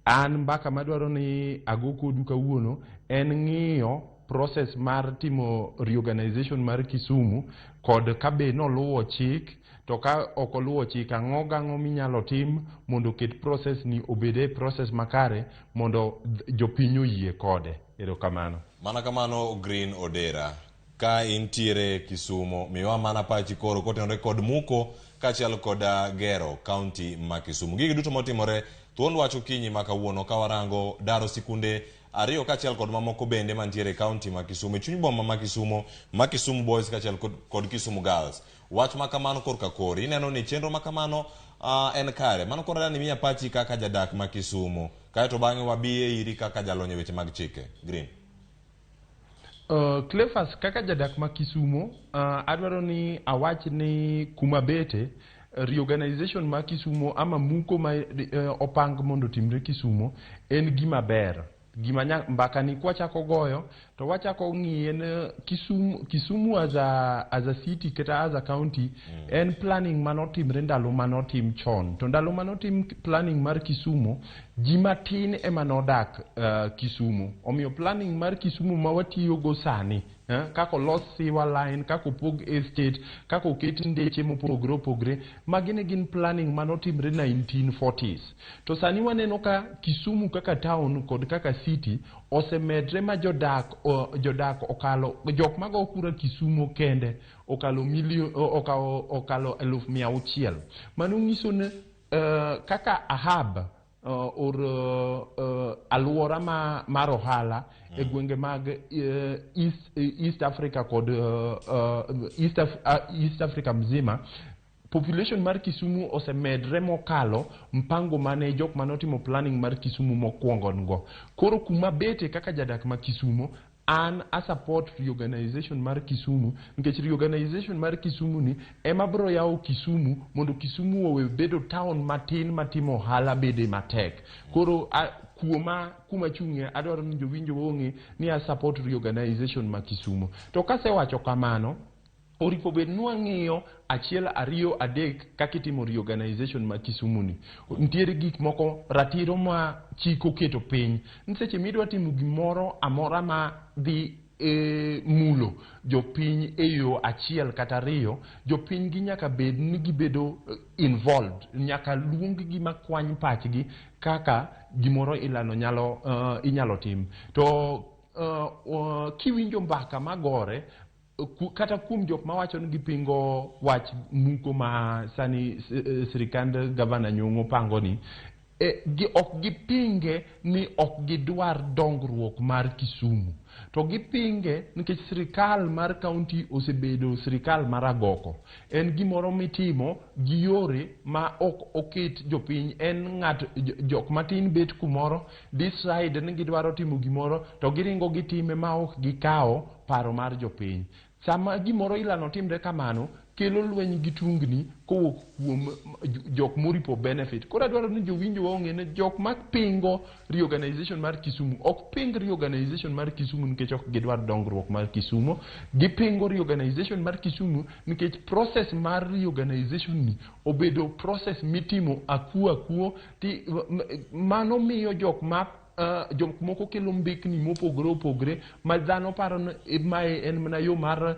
An mbaka madwaro ni ago kodu kawuono en ng'iyo process mar timo reorganization mar Kisumu kod kabe noluwo chik, to ka ok oluwo chik, ang'o gang'o minyalo tim mondo oket process ni obed e process makare mondo jopiny oyie kode. Erokamano. Mana kamano Green Odera, ka intiere Kisumo, miwa mana pachi koro kotenore kod muko kaachiel kod gero kaunti ma Kisumu. Gigi duto motimore thuond wach okinyi ma kawuono ka warango daro sikunde 2 kaachiel kod mamoko bende mantiere e kaunti ma Kisumu, e chuny boma ma Kisumo, ma Kisumu Boys kaachiel kod Kisumu Girls. Wach ma kamano korka kori, ineno ni chenro ma kamano en kare. Mano koro adwa ni miya pachi kaka jadak ma Kisumo. Kaeto bang'e wabiye iri kaka jalony e weche mag chike. Green. Cleophas, kaka jadak ma Kisumo, adwaro ni awach ni kuma bete reorganization ma Kisumo ama muko ma opang mondo otimre Kisumo en gima ber. Gima mbaka ni kwachako goyo to wachako ng'iye ne Kisumu as a city kata as a county en planning manotimre ndalo manotim chon. To ndalo manotim planning mar Kisumu, ji matin ema nodak Kisumu. Omiyo planning mar Kisumu ma watiyogo sani, kaka olos sewer line, kaka opog estate, kaka oket ndeche mopogore opogore, magi ne gin planning manotimre 1940s. To sani waneno ka Kisumu kaka town kod kaka city osemedre ma jodak okalo, jok mago kura Kisumu kende okalo million, okalo 600,000. Mano nyiso ni kaka a hub or aluora mar ohala e gwenge mag East Africa kod East Africa mzima, population mar Kisumu osemedre mokalo mpango mane jok manotimo planning mar Kisumu mokwongo go. Koro kuma bete kaka jadak ma Kisumu, an a support reorganization mar Kisumu nikech reorganization mar Kisumu ni ema biro yawo Kisumu mondo Kisumu owe bedo town matin matimo ohala bede matek. Koro kuoma kuma chung'e, adwaro ni jowinjo ong'e ni a support reorganization ma Kisumu. To kasewacho kamano, oripo bed ni wang'iyo 1, 2, 3 kaka itimo reorganization ma Kisumu ni. Nitiere gik moko ratiro ma chik oketo piny ni seche midwa timo gimoro amora ma dhi mulo jopiny e yo 1 kata 2, jopiny gi nyaka bed ni gibedo involved, nyaka luong gi makwany pachgi kaka gimoro ilano nyalo inyalo tim. To kiwinjo mbaka magore kata kuom jok mawacho ni gipingo wach muko ma sani sirikand gavana Nyong'o pango ni, ok gipinge ni ok gidwar dongruok mar Kisumu, to gipinge nikech sirikal mar kaunti osebedo sirikal mar agoko. En gimoro mitimo gi yore ma ok oket jopiny, en ng'at jok matin bet kumoro decide ni gidwaro timo gimoro to giringo gitime ma ok gikawo paro mar jopiny. Sama gimoro ilano timre kamano, kelo lweny gi tungni kowuok kuom jok moripo benefit. Koro adwaro ni jowinjo wa ong'e ni jok mapingo reorganization mar Kisumu ok ping reorganization mar Kisumu nikech ok gidwar dongruok mar Kisumu. Gipingo reorganization mar Kisumu nikech process mar reorganization ni obedo process mitimo akuo akuo ti mano miyo jok ma jok moko kelo mbekni mopogore opogore ma dhano paro ni mae en mana yo mar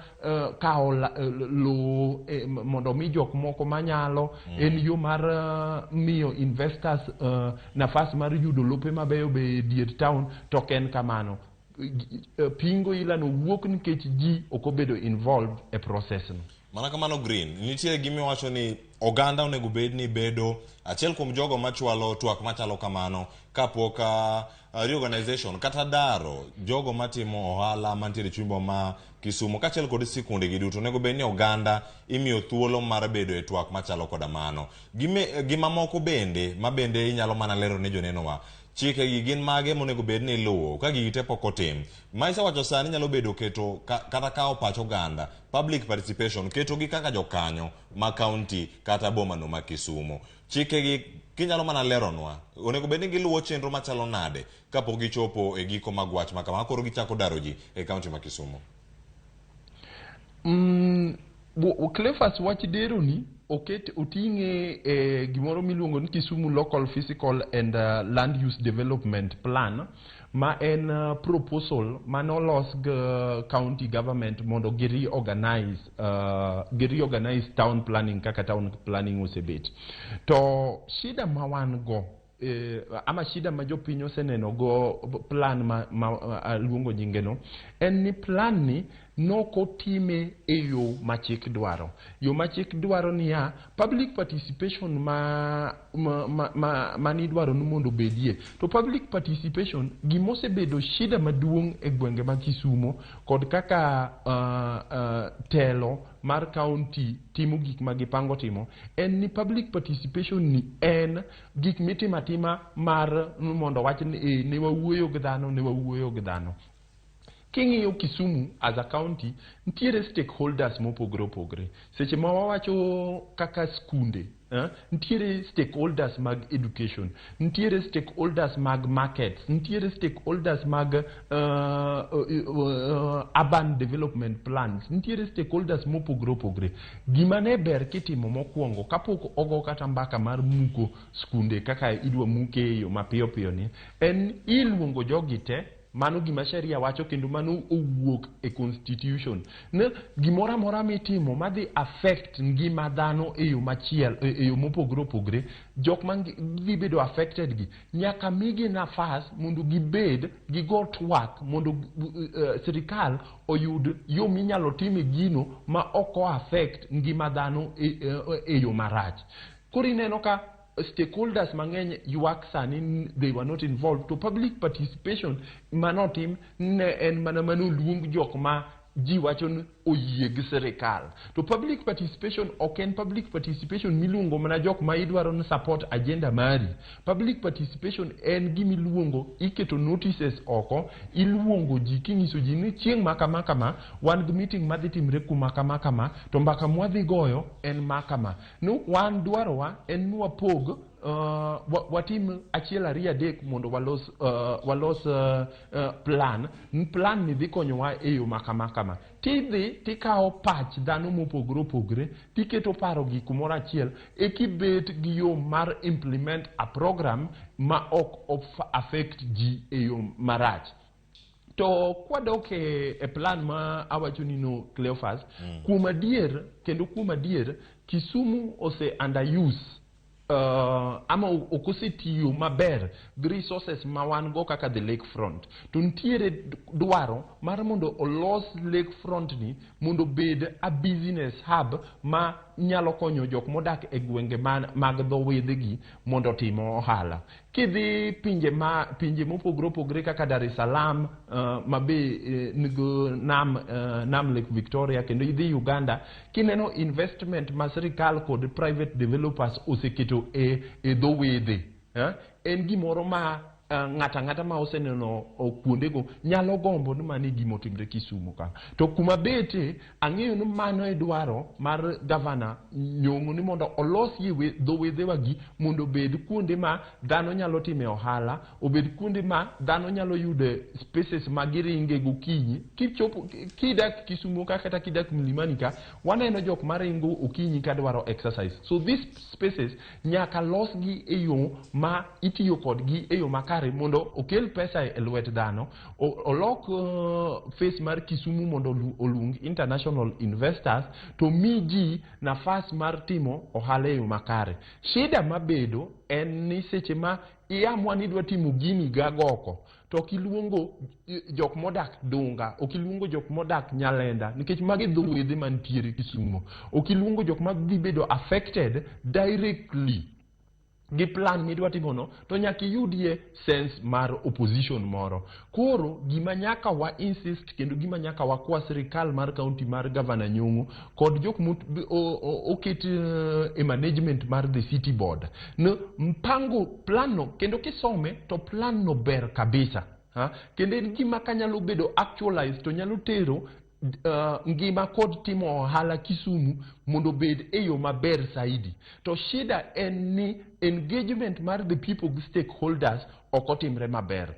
kawo lowo mondo omi jok moko manyalo en yo mar miyo investors nafas mar yudo lope mabeyo beyo e dier town. To ok en kamano. Pingo ilano wuok nikech ji ok obedo involved e process no. Mana kamano Green, nitie gimiwacho ni oganda onego bed ni bedo achiel kuom jogo machwalo twak machalo kamano kapok reorganization kata daro jogo matimo ohala mantiere e chuny boma. Kisumu kaachiel kod sikunde gi duto onego bed ni oganda imiyo thuolo mar bedo e twak machalo koda mano. Gi mamoko bende ma bende inyalo mana lero ne jonenowa. Chike gi gin mage monego bed ni iluwo ka gigi te pok otim. Ma isewacho sani nyalo bedo keto kata kawo pach oganda, public participation, keto gi kaka jokanyo ma county kata boma no ma Kisumu. Chike gi kinyalo mana leronwa, onego bed ni giluwo chenro machalo nade kapok gichopo e giko mag wach ma kama koro gichako daro ji e county ma Kisumu. Cleophas, wach dero ni oket oting'e e gimoro miluongo ni Kisumu Local Physical and Land Use Development Plan, ma en proposal manolos gi county government mondo gi reorganize town planning kaka town planning osebet. To shida ma wan go ama shida ma jopiny oseneno go plan ma aluongo nyinge no en ni plan ni nokotime e yo ma chik dwaro. Yo ma chik dwaro niya, public participation ma manidwaro ni mondo obedie. To public participation gimosebedo shida maduong' e gwenge ma Kisumo kod kaka telo mar county timo gik ma gipango timo en ni public participation ni en gik mitimo atima mar mondo wach ni ne wawuoyo gi dhano, ne wawuoyo gi dhano. King'iyo Kisumu as a county, nitiere stakeholders mopogore opogore. Seche ma wawacho kaka skunde, nitiere stakeholders mag education, nitiere stakeholders mag markets, nitiere stakeholders mag urban development plans, nitiere stakeholders mopogore opogore. Gima ne ber kitimo mokwongo kapok ogo kata mbaka mar muko skunde kaka idwa muke e yo mapiyo piyo ni en iluongo jogi te. Mano gima sheria wacho kendo mano owuok e constitution ne gimoro amora mitimo madhi affect ngima dhano e yo machiel, e yo mopogore opogore. Jok ma dhi bedo affected gi nyaka migi nafas mondo gibed gigo twak mondo sirikal oyud yo minyalo time gino ma ok o affect ngima dhano e yo marach. Koro ineno ka stakeholders mang'eny ywak sani ni they were not involved. To public participation manotim ne en mana manoluong jok ma ji wacho ni oyie gi sirikal. To public participation ok en public participation miluongo mana jok ma idwaro ni support agenda mari. Public participation en gimiluongo, iketo notices oko, iluongo ji kinyiso ji ni chieng' ma kama kama wan gi meeting madhi timre kuma kama kama, to mbaka mwadhi goyo en ma kama no wan dwarowa en ni wapog watim achiel ariyo adek mondo walos plan. Plan ni dhi konyowa e yo ma kama kama. Tidhi tikawo pach dhano mopogore opogore, tiketo paro gi kumoro achiel e kibet gi yo mar implement a program ma ok affect ji e yo marach. To kwadok e plan ma awacho ni no, Cleophas, kuom adier kendo kuom adier, Kisumu ose underuse ama ok osetiyo maber gi resources ma wan go kaka the lake front. To nitiere dwaro mar mondo olos lake front ni mondo obed a business hub ma nyalo konyo jok modak e gwenge mag dho wedhe gi mondo otim ohala. Kidhi pinje mopogore opogore kaka Dar es Salaam, ma be nigi nam Lake Victoria, kendo idhi Uganda kineno investment ma sirikal kod private developers oseketo e dho wedhe, en gimoro ma ng'ato ang'ata ma oseneno kuondego nyalo gombo ni mano e gima otimre Kisumu ka. To kuma bete ang'eyo ni mano e dwaro mar gavana Nyong'o ni mondo olos dho wedhewagi mondo obed kuonde ma dhano nyalo time ohala, obed kuonde ma dhano nyalo yude spaces ma giringe gokinyi. Kichopo kidak Kisumu ka kata kidak Mlimani ka, waneno jok maringo okinyi ka dwaro exercise. So these spaces nyaka losgi e yo ma itiyo kodgi e yo makare mondo okel pesa e lwet dhano, olok face mar Kisumu mondo oluong international investors to mi ji nafas mar timo ohala e yo makare. Shida mabedo en ni seche ma iamua ni idwa timo gini gagoko to ok iluongo jok modak Dunga, ok iluongo jok modak Nyalenda, nikech magi dho wedhe mantiere Kisumu. Ok iluongo jok ma dhi bedo affected directly. Gi plan midwa timono to nyaka iyudie sense mar opposition moro. Koro gima nyaka wa insist kendo gima nyaka wakwa sirikal mar county mar Gavana Nyong'o kod jok moket e management mar the city board no mpango plan no kendo kisome to plan no ber kabisa ha? Kendo en gima kanyalo bedo actualized to nyalo tero ngima kod timo ohala Kisumu mondo obed e yo maber saidi. To shida en ni engagement mar the people gi stakeholders ok otimre maber.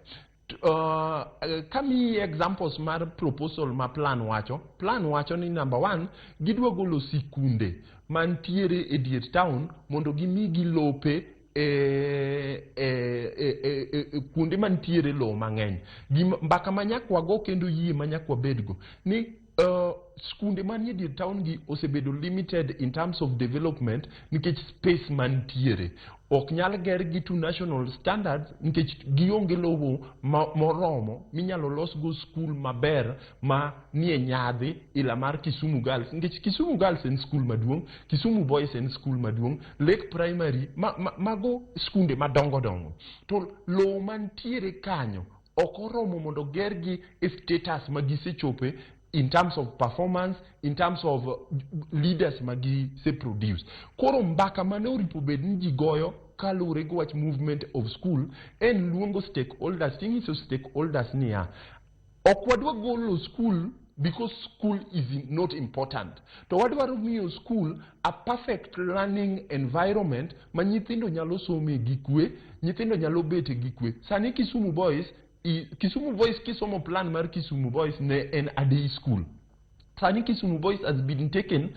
Kamiyi examples mar proposal ma plan wacho, plan wacho ni number one, gidwa golo sikunde mantiere e dier town mondo gimigi lope e kuonde mantiere lowo mang'eny. Mbaka ma nyaka wago kendo yie ma nyaka wabedgo ni skunde manie dier town gi osebedo limited in terms of development nikech space mantiere ok nyal ger gi to national standards nikech gionge lowo moromo minyalo losgo skul maber ma nie nyadhi ila mar Kisumu Girls, nikech Kisumu Girls en skul maduong', Kisumu Boys en skul maduong', Lake Primary mago skunde madongo dongo, to lowo mantiere kanyo ok oromo mondo gergi e status ma gisechope in terms of performance, in terms of leaders ma gise produce. Koro mbaka mane oripo bed ni ji goyo kaluwore gi wach movement of school en luongo stakeholders, tinyiso stakeholders niya, ok wadwa golo school because school is not important, to wadwaro miyo school a perfect learning environment ma nyithindo nyalo some gi kwe, nyithindo nyalo bete gi kwe. Sani Kisumu Boys, Kisumu Boys, kisomo plan mar Kisumu Boys ne en a day school. Sani Kisumu Boys has been taken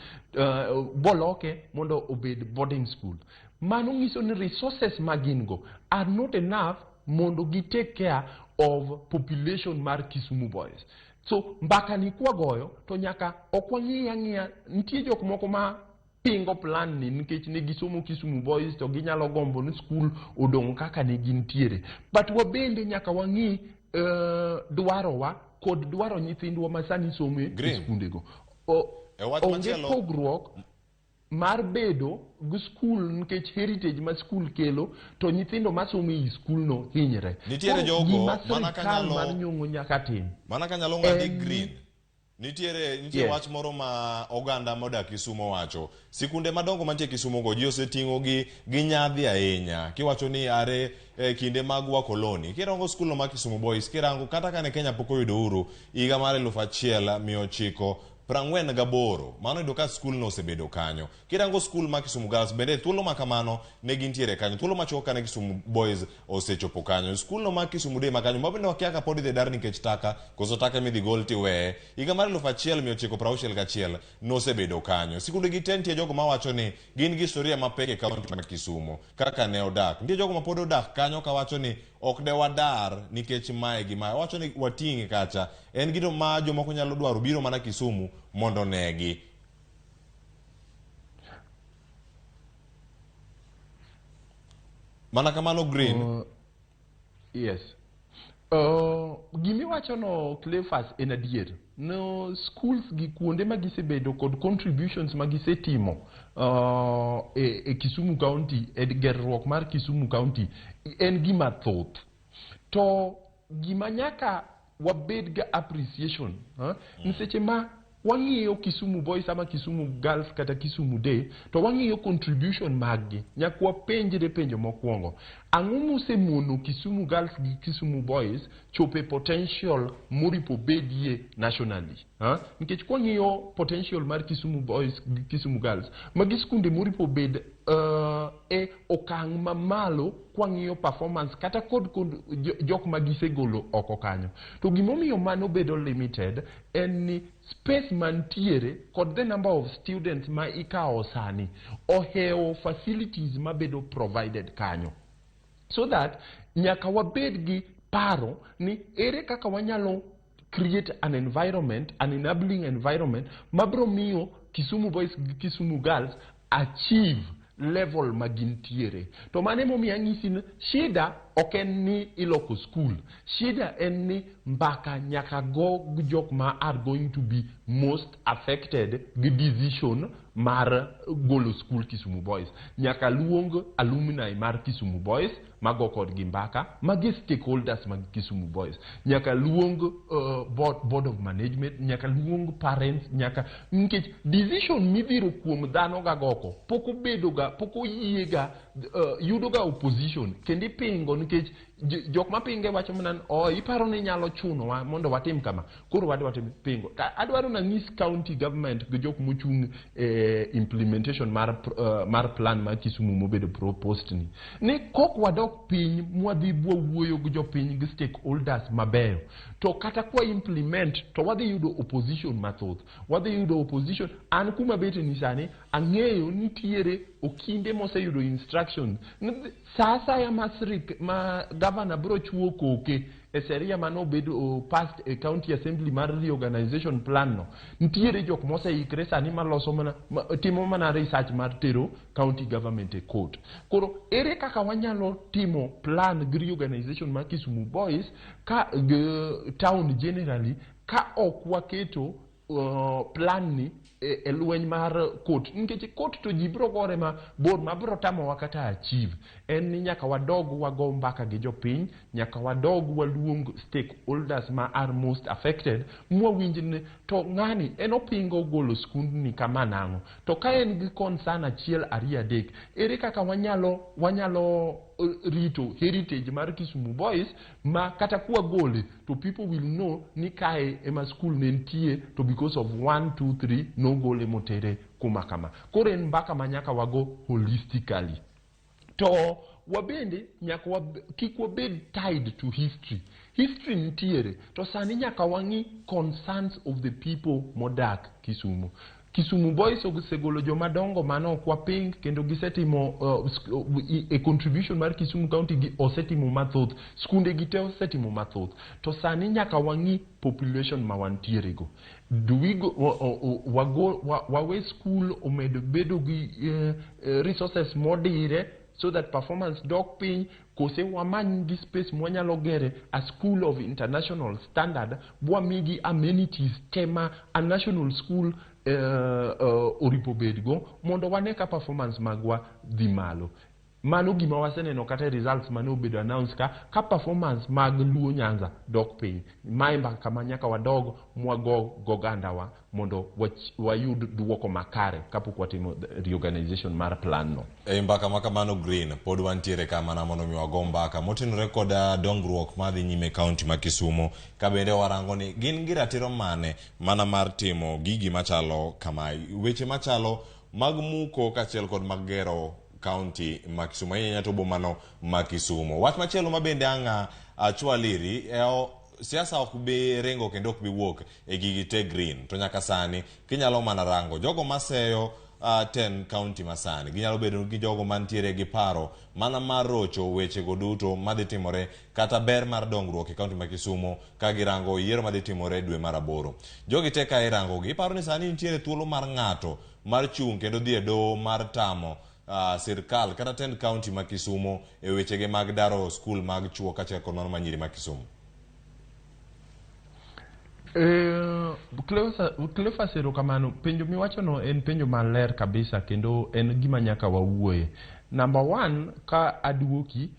boloke mondo obed boarding school. Mano nyiso ni resources ma gin go are not enough mondo gi take care of population mar Kisumu Boys. So mbaka ni kwagoyo to nyaka ok wang'i ang'iya. Nitie jok moko ma pingo plan ni nikech ne gisomo Kisumu Boys to ginyalo gombo ni skul odong' kaka ne gintiere, but wabende nyaka wang'i dwarowa kod dwaro nyithindwa ma sani somo e Green. skundego. E wach Onge pogruok mar bedo gi skul nikech heritage ma skul kelo to nyithindo masomo ei skul no hinyre. Nitiere Koro jogo gima mana ka sirikal nyalo- mar Nyong'o nyaka tim Mana kanyalo ng'adi Green. Nitiere wach moro ma oganda modak Kisumu wacho. Sikunde madongo mantie Kisumu go ji oseting'o gi nyadhi ahinya. Kiwacho ni are kinde mag wakoloni. Kirango skul no mar Kisumu Boys, kirango kata kane Kenya pok oyudo uhuru higa mar 1948. Mano yudo ka skul no osebedo kanyo. Kirango skul mar Kisumu Girls bende thuolo ma kamano ne gintiere kanyo. Thuolo machuok kane Kisumu Boys osechopo kanyo. Skul no mar Kisumu Day ma kanyo ma bende wakia ka pod idhi dar nikech taka, koso taka midhi gol tiweye. Higa mar 1961 nosebedo kanyo. Sikunde gi te nitie jogo mawacho ni gin gi historia mapek e kaunti ma Kisumu kaka ne odak. Nitie jogo ma pod odak kanyo kawacho ni ok de wadar nikech mae gi mae. Wacho ni wating'e kacha. En gino ma jomoko nyalo dwaro biro mana Kisumu mondo onegi. Mana kamano Green. Yes. Gimiwacho no Cleophas en adier. No schools gi kuonde ma gisebedo kod contributions ma gisetimo e Kisumu County, e gerruok mar Kisumu County en gima thoth. To gima nyaka wabed ga appreciation, ni seche ma wang'iyo Kisumu Boys ama Kisumu Girls kata Kisumu Day to wang'iyo contribution maggi, nyaka wapenjre penjo mokwongo: ang'o mosemono Kisumu Girls gi Kisumu Boys chopo e potential moripo bedie nationally, ha? Nikech kwang'iyo potential mar Kisumu Boys gi Kisumu Girls, magi skunde moripo bed e okang' mamalo kwang'iyo performance kata kod jok ma gisegolo oko kanyo. To gimomiyo mano bedo limited en ni space mantiere kod the number of students ma ikawo sani ohewo facilities mabedo provided kanyo. So that nyaka wabed gi paro ni ere kaka wanyalo create an environment, an enabling environment mabiro miyo Kisumu Boys gi Kisumu Girls achieve level ma gintiere. To mano emomiyo anyisi ni shida Ok en ni iloko skul. Shida en ni mbaka nyaka go gi jok ma are going to be most affected gi decision mar golo skul Kisumu Boys. Nyaka luong alumni mar Kisumu Boys mago kodgi mbaka, magi stakeholders mag Kisumu Boys. Nyaka luong board of management, nyaka luong parents, nyaka nikech decision midhiro kuom dhano ga goko pok obedo ga, pok oyie ga, yudo ga opposition kendo ipingo nikech jok mapinge wacho mana ni, oh, iparo ni nyalo chunowa mondo watim kama, koro wadwa timo pingo. Adwaro nanyis county government gi jok mochung' e implementation mar plan mar Kisumu mobedo proposed ni kok wadok piny mwadhi bwawuoyo gi jopiny gi stakeholders mabeyo, to kata kwa implement to wadhi yudo opposition mathoth, wadhi yudo opposition. An kuma bete ni sani ang'eyo nitiere okinde moseyudo instructions sa asaya ma ma governor biro chuo koke e sheria mane obedo passed e county assembly mar reorganization plan no, nitiere jok moseikre sani maloso mana timo mana research mar tero county government e court. Koro ere kaka wanyalo timo plan gi reorganization mar Kisumu Boys ka gi town generally ka ok waketo plan ni e lweny mar court? Nikech court to ji biro gore ma bor ma biro tamowa kata achieve. En ni nyaka wadog wago mbaka gi jopiny, nyaka wadog waluong stakeholders ma are most affected mwawinj ni to ng'ani en opingo golo skundni kama nang'o, to ka en gi concern achiel ariyo adek, ere kaka wanyalo rito heritage mar Kisumu Boys ma kata kwagole to people will know ni kae ema school ne nitie, to because of 1 2 3 nogole motere kuma kama. Koro en mbaka ma nyaka wago holistically, to wabende nyaka kik wabed tied to history. History nitiere, to sani nyaka wang'i concerns of the people modak Kisumu. Kisumu Boys osegolo joma dongo mano ok waping, kendo gisetimo e contribution mar Kisumu County gi osetimo mathoth, skunde gi te osetimo mathoth, to sani nyaka wang'i population ma wantiere go. Do we go, wago, wawe school omed bedo gi resources modire so that performance dok piny, kose wamany gi space mwanyalo gere a school of international standard bwamigi amenities te ma a national school oripo bedgo mondo wane ka performance magwa dhi malo? Mano gima waseneno kata e results mane obedo announce ka performance mag Luo Nyanza dok piny. Mae mbaka ma nyaka wadog mwago gogandawa mondo wayud duoko makare kapok watimo reorganization mar plan no. E mbaka ma kamano Green, pod wantiere ka mana mondo mi wago mbaka motenore kod dongruok madhi nyime e kaunti ma Kisumu, ka bende warango ni gin gi ratiro mane mana mar timo gigi machalo kamae, weche machalo mag muko kaachiel kod mag gero kaunti ma Kisumu, ahinya to bomano ma Kisumu. Wach machielo ma bende ang' achwaliri, siasa ok bi ringo kendo ok bi wuok e gigi te Green, to nyaka sani kinyalo mana rango jogo maseyo ten county masani ginyalo bedo gi jogo mantiere gi paro mana mar rocho wechego duto madhi timore kata ber mar dongruok e kaunti ma Kisumu ka girango yiero madhi timore dwe mar 8. Jogi te ka irangogi, iparo ni sani nitiere thuolo mar ng'ato mar chung' kendo dhi e doho mar tamo sirkal kata tend kaunti ma Kisumu e wechege mag daro skul mag chuo kaachiel kod mano ma nyiri ma Kisumu? Cleophas, erokamano. Penjo miwachono en penjo maler kabisa kendo en gima nyaka wawuoye. Number one, ka aduoki,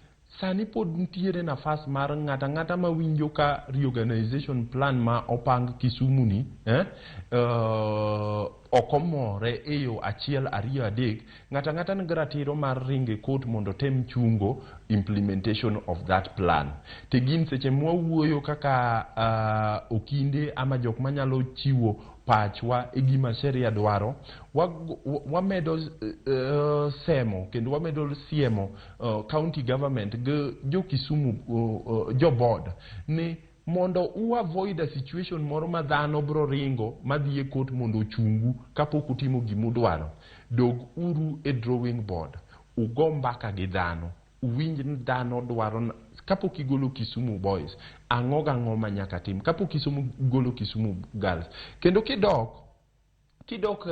sani pod nitiere nafas mar ng'ata ng'ata mawinjo ka reorganization plan ma opang Kisumu ni ok omore e yo achiel ariyo adek, ng'ata ng'ata nigi ratiro mar ringo e court mondo tem chungo implementation of that plan. To gin seche mwawuoyo kaka okinde ama jok manyalo chiwo pachwa e gima sheria dwaro, wamedo semo kendo wamedo siemo county government gi jo Kisumu, jo board ni mondo u avoid a situation moro ma dhano bro ringo madhi e court mondo ochungu kapok utimo gimudwaro. Dog uru e drawing board, ugo mbaka gi dhano, uwinj ni dhano dwaro kapok igolo Kisumu Boys, ang'o gang'o ma nyaka tim kapok igolo Kisumu Girls. Kendo kidok Kidok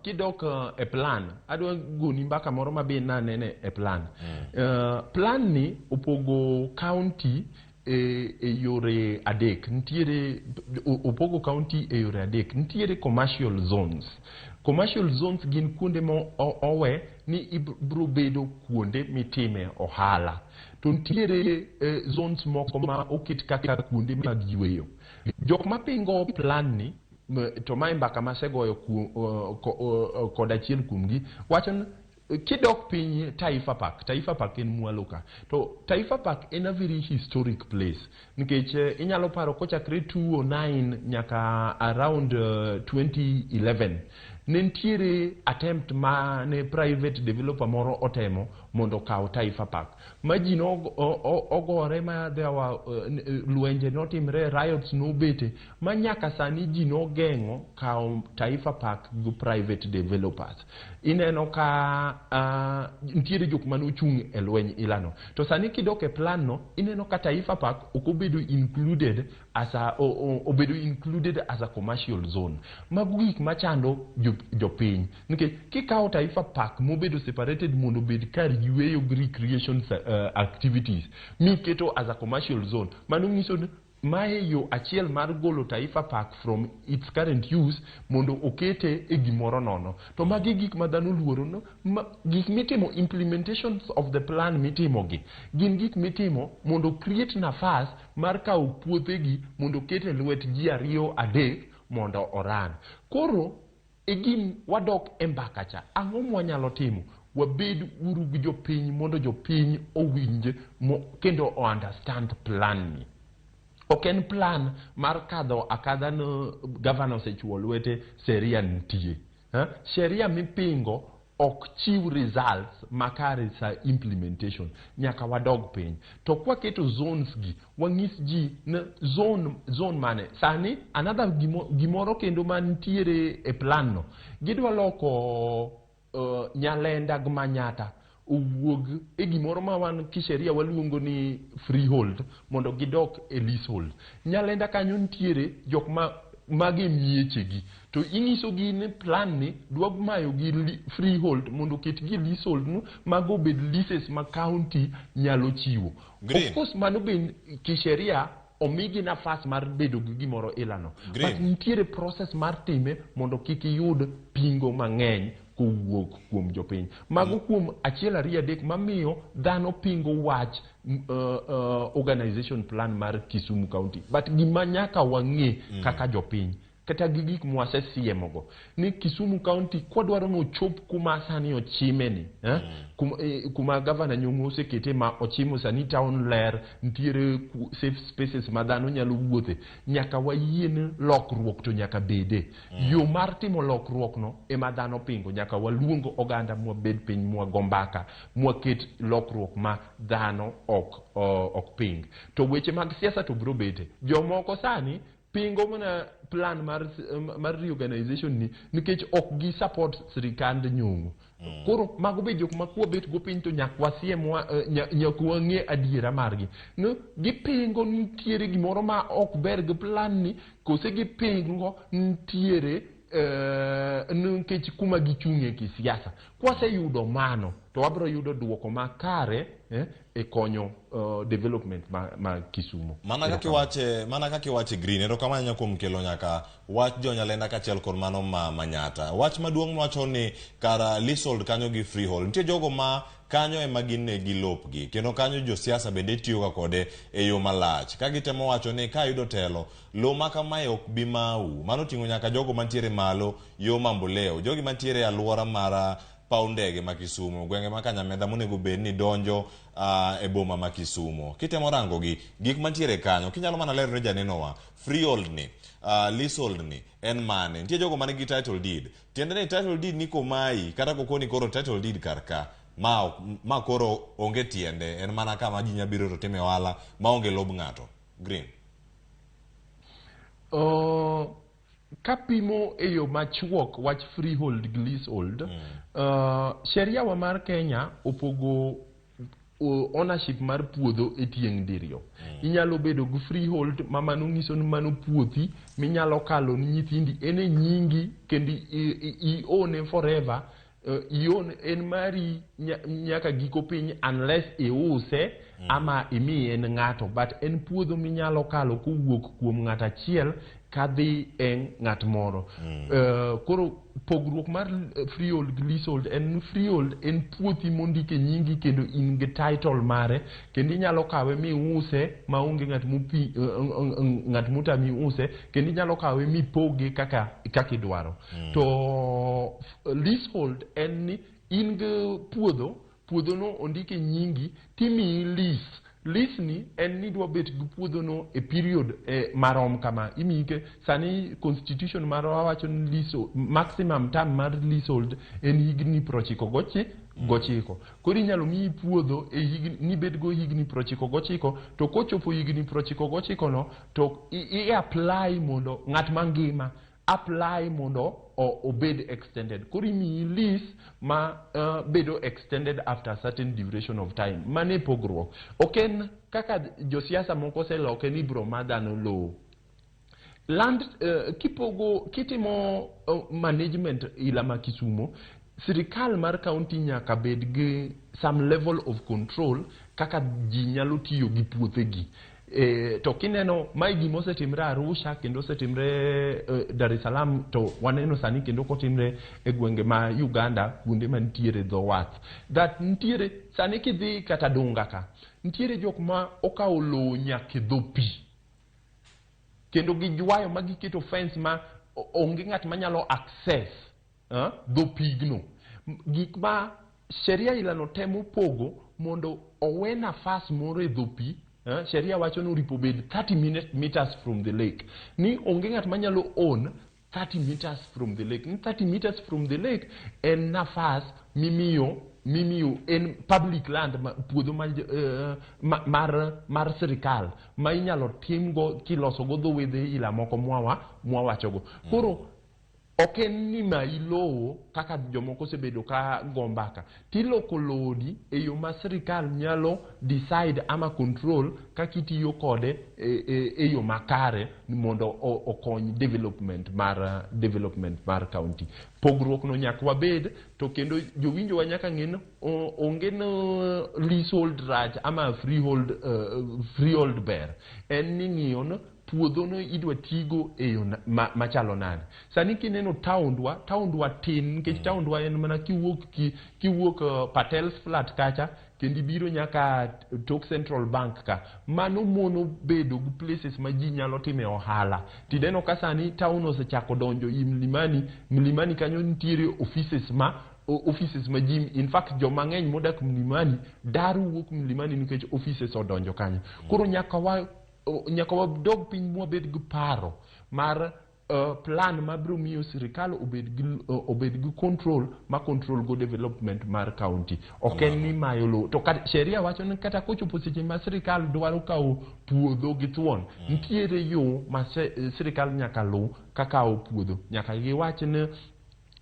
kidok e plan, adwa goni mbaka moro ma be nanene e plan. Plan ni opogo county e yore adek. Nitiere opogo county e yore adek. Nitiere commercial zones. Commercial zones gin kuonde ma owe ni ibiro bedo kuonde mitime ohala. To nitiere zones moko ma oket kaka kuonde mag yweyo. Jok mapingo plan ni, to mae mbaka masegoyo kod achiel kuomgi, wacho ni kidok piny Taifa Park, Taifa Park en mwalo ka. To Taifa Park en a very historic place nikech inyalo paro kochakre 2009 nyaka around 2011 ne nitiere attempt ma ne private developer moro otemo mondo okaw Taifa Park ma ji ogore ma there were lwenje notimre, riots nobete ma nyaka sani ji nogeng'o kawo Taifa Park gi private developers. Ineno ka nitiere jok mane ochung' e lweny ilano. To sani kidok e plan no, ineno ka Taifa Park ok obedo included as a, obedo included as a commercial zone. Mago gik machando jopiny. Nikech kikawo Taifa Park mobedo separated mondo obed kar yweyo gi recreation activities miketo as a commercial zone, mano nyiso ni mae yo achiel mar golo Taifa Park from its current use mondo okete e gimoro nono. To magi gik ma dhano luoro no, gik mitimo, implementations of the plan mitimo gi gin gik mitimo mondo create nafas mar kawo puothegi mondo oket e lwet ji ariyo adek mondo oran. Koro e gim wadok e mbaka cha, ang'o mwanyalo timo? Wabed uru gi jopiny mondo jopiny owinj kendo o understand plan ni. Ok en plan mar kadho akadha no gavana osechuo lwete, sheria nitie. Eh? Sheria mipingo ok chiw results makare sa implementation. Nyaka wadog piny. To kwaketo zones gi, wang'is ji ni zone mane. Sani another gimoro kendo mantiere e plan no. Gidwa loko Nyalenda gi Manyata owuog e gimoro ma wan kisheria waluongo ni freehold mondo gidok e leasehold. Nyalenda kanyo nitiere jok ma mage miechegi to inyisogi ni plan ni dwa mayogi freehold mondo oketgi e leasehold no, mago obed leases ma county nyalo chiwo. Green. Of course mano be kisheria omigi nafas mar bedo gi gimoro ilano. Green. But nitiere process mar time mondo kik iyud pingo mang'eny kowuok kuom jopiny. Mago kuom achiel ariyo adek mamiyo dhano pingo wach organization plan mar Kisumu County. But gima nyaka wang'e kaka jopiny kata gi gik mwasesiemogo ni Kisumu County kwadwaro ni ochop kuma sani ochime ni, eh? Kuma gavana Nyong'o osekete ma ochimo sani town ler, nitiere safe spaces ma dhano nyalo wuothe, nyaka wayie ni lokruok to nyaka bede. Yo mar timo lokruok no ema dhano pingo. Nyaka waluong oganda mwabed piny mwago mbaka mwaket lokruok ma dhano ok ping. To weche mag siasa to biro bete. Jomoko sani pingo mana plan mar reorganization ni nikech ok gi support sirikand Nyong'o. Koro mago be jok ma kwabet go piny to nyaka wasiemwa, nyaka wang'e adiera margi. No, gipingo nitiere gimoro ma ok ber gi plan ni, kose gipingo nitiere nikech kuma gichung'e kisiasa. Kwaseyudo mano to wabiro yudo duoko makare e konyo development ma Kisumu. Mana kaka iwache Green, erokamano ahinya kuom kelo nyaka wach jo Nyalenda kaachiel kod mano ma Manyata. Wach maduong' mwacho ni kara leasehold kanyo gi freehold. Nitie jogo ma kanyo ema gin gi lopgi kendo kanyo josiasa bende tiyoga kode e yo malach ka gitemo wacho ni ka yudo telo lo ma kamae ok bi mau. Mano ting'o nyaka jogo mantiere malo yo Mamboleo, jogi mantiere e alwora mar paw ndege ma Kisumu, gwenge ma Kanyamedha monego bed ni donjo e boma ma Kisumu. Kitemo rango gi gik mantiere kanyo, kinyalo mana lero ne janenowa, freehold ni, leasehold ni en mane? Nitie jogo man gi title deed. Tiende ni title deed ni komayi kata kokoni koro title deed kar ka ma koro onge tiende, en mana kama ji nya biro to time ohala maonge lob ng'ato. Green. Kapimo e yo machuok wach freehold gi leasehold, sheria wa mar Kenya opogo Ownership mar puodho e tieng' diriyo. Inyalo bedo gi freehold ma mano nyiso ni mano puothi minyalo kalo ni nyithindi, en e nyingi kendo i own forever. I own en mari nyaka giko piny unless iuse ama imiye ne ng'ato, but en puodho minyalo kalo kowuok kuom ng'at achiel kadhi e ng'at moro. Koro pogruok mar freehold gi leasehold en ni freehold en puothi mondik e nyingi kendo in gi title mare, kendo inyalo kawe miuse maonge ng'at mopi ng'at motami use, kendo inyalo kawe mipoge kaka idwaro. To leasehold en ni in gi puodho, puodhono ondik e nyingi timiyi lease. Lease ni en ni idwa bet gi puodhono e period marom kama imiyi ke sani constitution marwa wacho ni lease, maximum term mar leasehold en higni 99. Koro inyalo miyi puodho e higni nibed go higni 99, to kochopo higni 99 no to i apply mondo ng'at mangima apply mondo obed extended. Koro imiyi lease ma bedo extended after a certain duration of time. Mano e pogruok. Ok en kaka josiasa moko oseloke ni ibro ma dhano lowo. Land kipogo kitimo management ila ma Kisumo, sirikal mar county nyaka bed gi some level of control kaka ji nyalo tiyo gi puothegi. To kineno mae gima osetimre Arusha kendo osetimre Dar es Salaam, to waneno sani kendo kotimre e gwenge ma Uganda kuonde mantiere dho wath that nitiere sani kidhi kata Dunga ka nitiere jok ma okawo lowo nyaka e dho pi kendo gijwayo ma giketo fence ma onge ng'at manyalo access dho pigno. Gik ma sheria ilano temo pogo mondo owe nafas moro e dho pi. Sheria wacho ni oripo bed 30 meters from the lake, ni onge ng'at manyalo own 30 meters from the lake, ni 30 meters from the lake en nafas mimiyo en public land ma, puodho ma, ma, mar sirikal ma inyalo timgo kilosogo dho wedhe ila moko mwawachogo. Koro ok en ni mayi lowo kaka jomoko osebedo ka go mbaka, tiloko lowoni e yo ma sirikal nyalo decide ama control kaka itiyo kode e yo makare mondo okony development mar county. Pogruok no nyaka wabed to kendo jowinjowa nyaka ng'e ni onge no leasehold rach ama freehold ber, en ni ng'iyo ni puodho no idwa tigo e yo machalo nade. Sani kineno taondwa tin nikech taondwa en mana kiwuok Patel's Flat kacha kendo ibiro nyaka tok Central Bank ka, mano mono bedo gi places ma ji nyalo time ohala. Tineno ka sani town osechako donjo i Mlimani. Mlimani kanyo nitiere offices ma ji, in fact joma ng'eny modak Mlimani dar wuok Mlimani nikech offices odonjo kanyo. Koro nyaka wadog piny mwabed gi paro mar plan mabiro miyo sirikal obed gi control ma control go development mar county. Ok en ni mayo lowo to sheria wacho ni kata kochopo seche ma sirikal dwaro kawo puodho gi thuon, nitiere yo ma sirikal nyaka luw ka kawo puodho. Nyaka giwach ni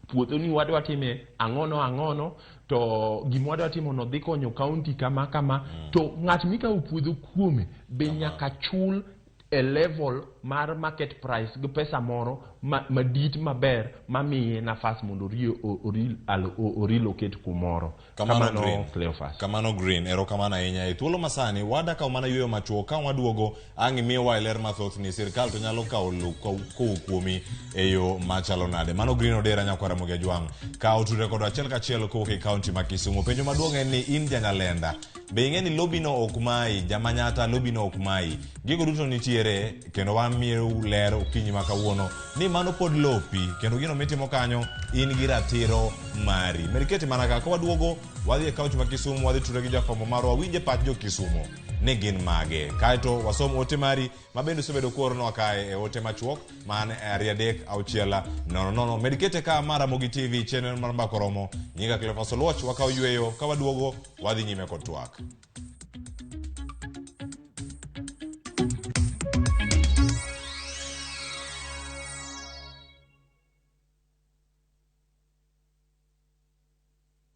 puodho ni wadwa time ang'ono ang'ono, to gima wadwa timo no dhi konyo county kama kama, to ng'at mikawo puodho kuome be nyaka chul e level mar market price gi pesa moro madit maber mamiye nafas mondo o relocate kumoro. Kamano, Green. Cleophas. Kamano Green, erokamano ahinya. E thuolo masani wada kawo mana yueyo machuok ka waduogo ang' imiyowa e ler mathoth ni sirkal to nyalo kawo lowo kowuok kuomi e yo machalo nade. Mano Green Odera nyakwar Ramogi Ajwang' ka otudre kodwa achiel kachiel kowuok e kaunti ma Kisumu. Penjo maduong' en ni in janyalenda, be ing'e ni lobino ok mayi, jamanyata lobino ok mayi. Gigo duto nitiere kendo wamiyou ler okinyi ma kawuono ni mano pod lopi kendo gino mitimo kanyo in gi ratiro mari. Med kete mana ka waduogo wadhi e kaunti ma Kisumu, wadhi tudre gi jafwambo marwa winje pach jo Kisumu ni gin mage. Kaeto wasom ote mari ma bende osebedo kuoronwa kae e ote machuok man e 23600. Med kete ka mar Ramogi TV chenro mar Mbaka Oromo. Nyinga Cleophas Oluoch, wakawo yueyo ka waduogo wadhi nyime kod twak.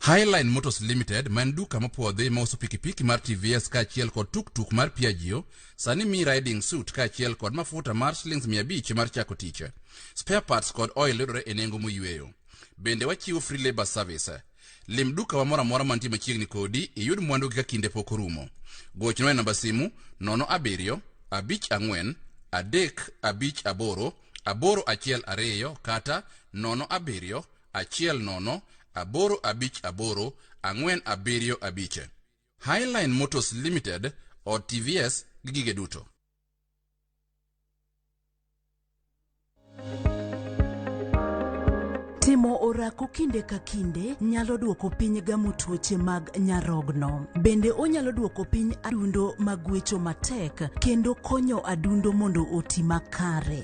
Highline Motors Limited ma en duka mopwodhi mauso pikipiki mar TVS kaachiel kod tuktuk mar Piaggio sani miyi riding suit kaachiel kod mafuta mar shillings 500 mar chako tich. Spare parts kod oil yudore e nengo moyweyo. Bende wachiwo free labor service. Lim duka wa moro amora mantie machiegni kodi iyud mwandu gi ka kinde pok orumo. Gochnwa e namba simu 07 54 3 5 8 8 1 2 kata 07 1 0 8 5 8 4 7 5. Highline Motors Limited od TVS gi gige duto. Timo orako kinde ka kinde nyalo duoko piny gamo tuoche mag nyarogno. Bende onyalo duoko piny adundo magwecho matek kendo konyo adundo mondo oti makare.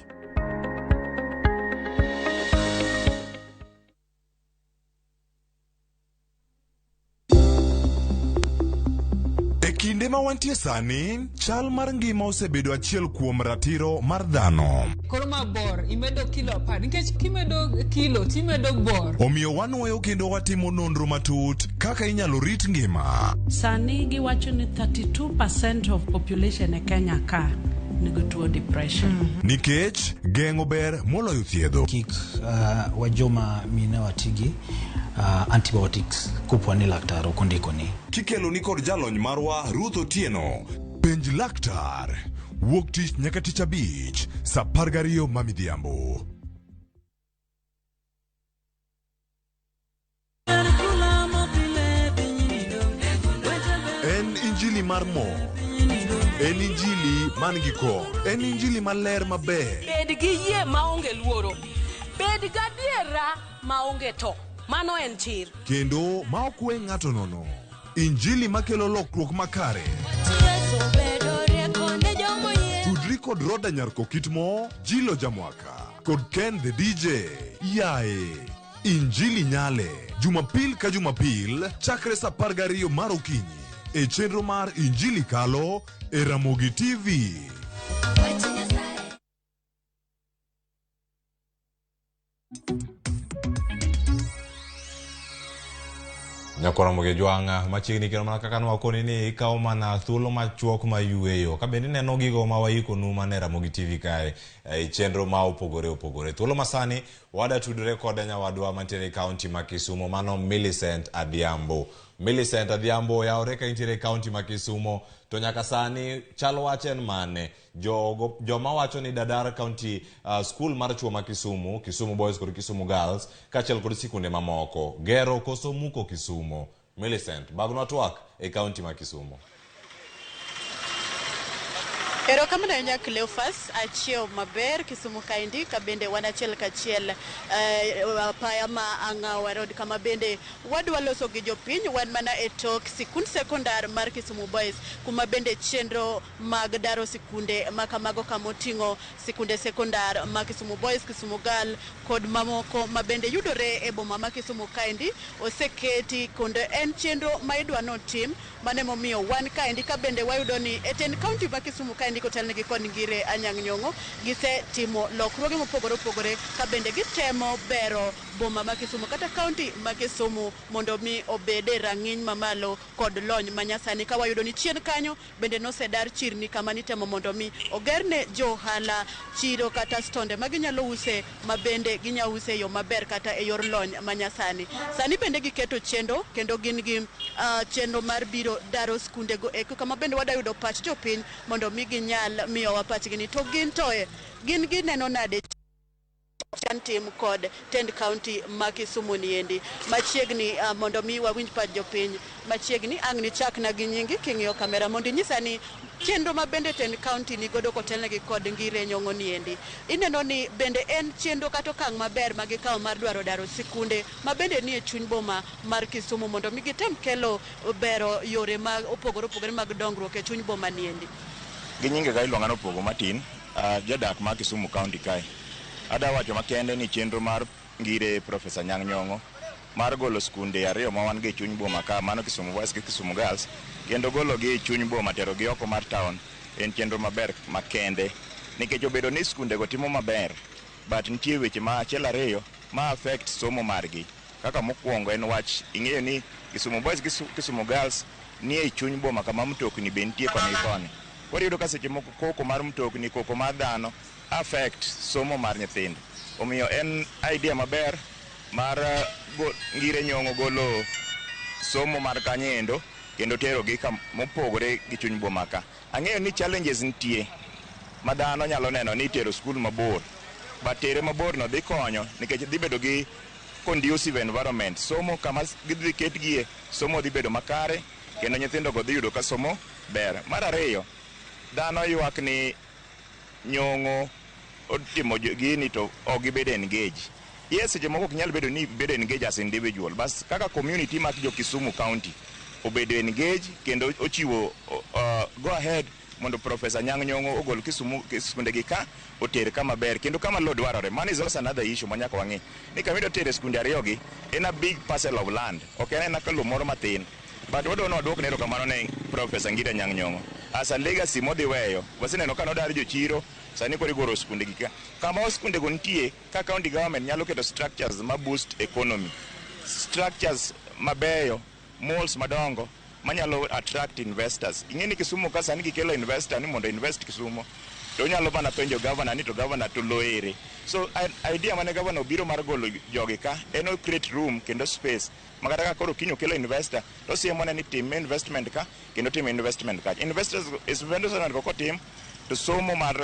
E kinde ma wantie sani, chal mar ngima osebedo achiel kuom ratiro mar dhano. Koro ma bor imedo kilo 10 nikech kimedo kilo timedo bor. Omiyo wanwoyo kendo watimo nonro matut kaka inyalo rit ngima. Sani giwacho ni 32% of population e Kenya ka nigi tuo depression. Nikech geng'o ber moloyo thiedho. Kik wajoma mine watigi antibiotics kopo ni laktar ok ondikoni. Kikeloni kod jalony marwa Ruth Otieno. Penj laktar. Wuok tich nyaka tich abich saa 12 ma midhiambo. En injili mar mor. En injili man gi kor. En injili maler maber. Bed gi yie maonge luoro. Bed gadiera maonge to. Mano en chir. Kendo ma ok we ng'ato nono. Injili makelo lokruok makare. Tudri kod Roda Nyarko Kitmo, Jilo Jamwaka kod Ken the DJ. Yae. Injili Nyale. Jumapil ka Jumapil chakre saa 12 mar okinyi. E chenro mar Injili Kalo e Ramogi TV. Nyakoro Jwang' machiegni kendo mana kaka nwakoni ni ikawo mana thuolo machuok ma yueyo ka bende ineno gigo ma waikonu mana e Ramogi TV kae e chenro ma opogore opogore. Thuolo masani wada tudore kod nyawadwa mantiere e kaunti ma Kisumu mano Millicent Adhiambo. Millicent Adhiambo yawore ka intiere e kaunti ma Kisumu to nyaka sani chal wach en mane? Joma wacho ni Dadar County School mar chuo ma Kisumu, Kisumu Boys kod Kisumu Girls kaachiel kod sikunde mamoko gero koso muko Kisumu. Millicent, bagnwa twak e kaunti ma Kisumu. Erokamano ahinya Cleophas, achiew maber Kisumu kaendi ka bende wan achiel kachiel apaya ma Ang'awa Road kama bende wadwa loso gi jopiny wan mana e tok sikund sekondar mar Kisumu Boys kuma bende chenro mag daro sikunde makamago kamoting'o sikunde sekondar ma Kisumu Boys, Kisumu Girl kod mamoko ma bende yudore e boma ma Kisumu kaendi oseketi kendo en chenro ma idwa notim mane momiyo wan kaendi ka bende wayudo ni e tend kaunti ma Kisumu kaendi kotelnegi kod Ngire Anyang' Nyong'o gisetimo lokruoge mopogore opogore ka bende gitemo bero boma ma Kisumu kata kaunti ma Kisumu mondo mi obed e rang'iny mamalo kod lony manyasani ka wayudo ni chien kanyo bende nosedar chirni kama nitemo mondo mi ogerne jo ohala chiro kata stonde ma ginyalo use ma bende ginya use e yo maber kata e yor lony manyasani. Sani bende giketo chenro kendo gin gi chenro mar biro daro skunde go eko kama bende wada yudo pach jopiny mondo mi ginyal miyowa pachgi ni to gin to gin gineno nade chan tim kod tend kaunti ma Kisumu niendi machiegni mondo mi wawinj pach jopiny machiegni ang' ni chakna gi nyingi king'iyo kamera mondo inyisa ni chenro ma bende tend kaunti ni godo kotelnegi kod Ngire Nyong'o niendi ineno ni bende en chenro kata okang' maber ma gikawo mar dwaro daro sikunde ma bende nie chuny boma mar Kisumu mondo mi gitem kelo bero yore ma opogore opogore mag dongruok e chuny boma niendi. Gi nyinge ka iluonga ni Opogo Martin, jadak ma Kisumu County kae. Adwa wacho makende ni chenro mar Ngire Professor Anyang' Nyong'o mar golo skunde ariyo ma wan go e chuny boma ka, mano Kisumu Boys gi Kisumu Girls, kendo golo gi e chuny boma tero gi oko mar town en chenro maber makende nikech obedo ni skunde go timo maber but nitie weche ma achiel ariyo ma affect somo margi. Kaka mokwongo en wach ing'eyo ni Kisumu Boys gi Kisumu Girls nie e chuny boma kama mtokni be nitie koni gi koni. Koro iyudo ka seche moko koko mar mtokni, koko mar dhano affect somo mar nyithindo. Omiyo en idea maber mar Ngire Nyong'o golo somo mar kanyo endo kendo terogi kamopogore gi chuny boma ka. Ang'eyo ni challenges nitie ma dhano nyalo neno ni itero skul mabor, but tere mabor no dhi konyo nikech dhi bedo gi conducive environment. Somo kama gidhi ketgie, somo dhi bedo makare kendo nyithindo go dhi yudo ka somo ber. Mar ariyo, dhano ywak ni Nyong'o otimo gini to ok gibedo engage. Yes, seche moko ok nyal bedo ni bedo engage as individual, but kaka community mar jo Kisumu County obedo engage kendo ochiwo go ahead mondo Professor Anyang' Nyong'o ogol Kisumu skunde gi ka oter kama ber kendo kama lo dwarore. Mano is also another issue ma nyaka wang'i ni kama idwa tere skunde ariyo gi en a big parcel of land, ok en aena lo moro mathin. But wadwa ni waduok ne erokamano ne Professor Ngire Anyang' Nyong'o as a legacy modhi weyo. Waseneno ka nodar jochiro, sani koro igoro skunde gi ka. Kama skunde go nitie, ka county government nyalo keto structures ma boost economy, structures mabeyo, malls madongo manyalo attract investors. Ing'e ni Kisumu ka sani gikelo investor ni mondo invest Kisumu, to onyalo mana penjo governor ni to governor to lo ere. So idea mane governor obiro mar golo jogi ka en o create room kendo space ma kata ka koro kiny okelo investor to osiemone ni tim investment ka kendo tim investment kacha. Investors, investment go kotim to somo mar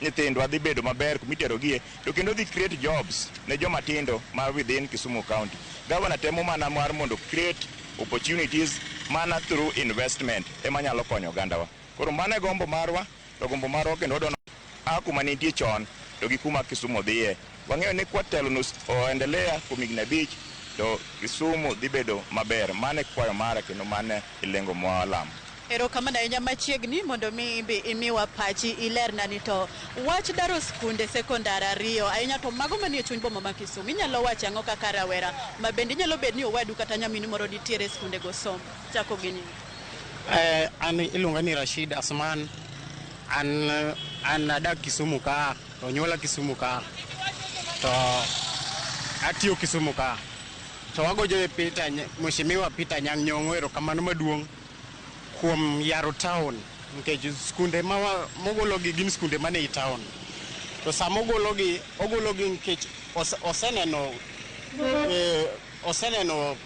nyithindwa dhi bedo maber kumiterogie to kendo dhi create jobs ne joma tindo ma within Kisumu County. Governor temo mana mar mondo create opportunities mana through investment ema nyalo konyo ogandawa. Koro mano e gombo marwa, to gombo marwa kendo wadwa a kuma nitie chon to gi kuma Kisumu dhiye. Wang'eyo ni kwatelo no oendelea kuom higni 5 to Kisumu dhi bedo maber. Mano e kwayo mara kendo mano e lengo mwalamo. Erokamano ahinya. Machiegni mondo mi imbi imiwa pachi, ilerna ni to wach daro skunde sekondar ariyo ahinya to mago manie chuny boma ma Kisumu, inyalo wacho ang'o kaka rawera ma bende inyalo bet ni owadu kata nyaminu moro nitiere e skunde go somo chako gi nyingi? An iluonga ni Rashid Asman. An adak Kisumu ka, to onyuola Kisumu ka, to atiyo Kisumu ka. To wagojo e Peter, Mheshimiwa Peter Anyang' Nyong'o erokamano maduong' kuom yaro town, nikech skunde ma mogologi gin skunde mane ei town. To sama ogologi, ogologi nikech oseneno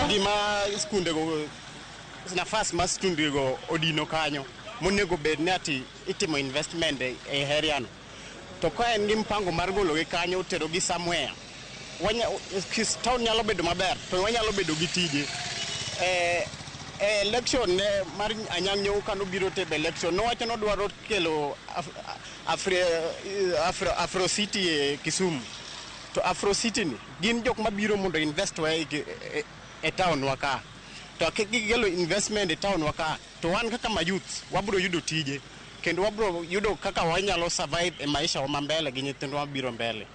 gima skundego, nafas ma skundego odino kanyo monego bed ni ati itimo investment e area no. To ka en gi mpango mar gologi kanyo terogi somewhere, town nyalo bedo maber to wanyalo bedo gi tije. E election ne mar Anyang' Nyong'o kanobiro temo election, nowacho nodwaro kelo Afro City e Kisumu. To Afro City ni gin jok mabiro mondo invest wa e town wa ka. To kigikelo investment e town wa ka, to wan kaka ma youth wabiro yudo tije kendo wabiro yudo kaka wanyalo survive e maisha wa mambele gi nyithindwa mabiro mbele.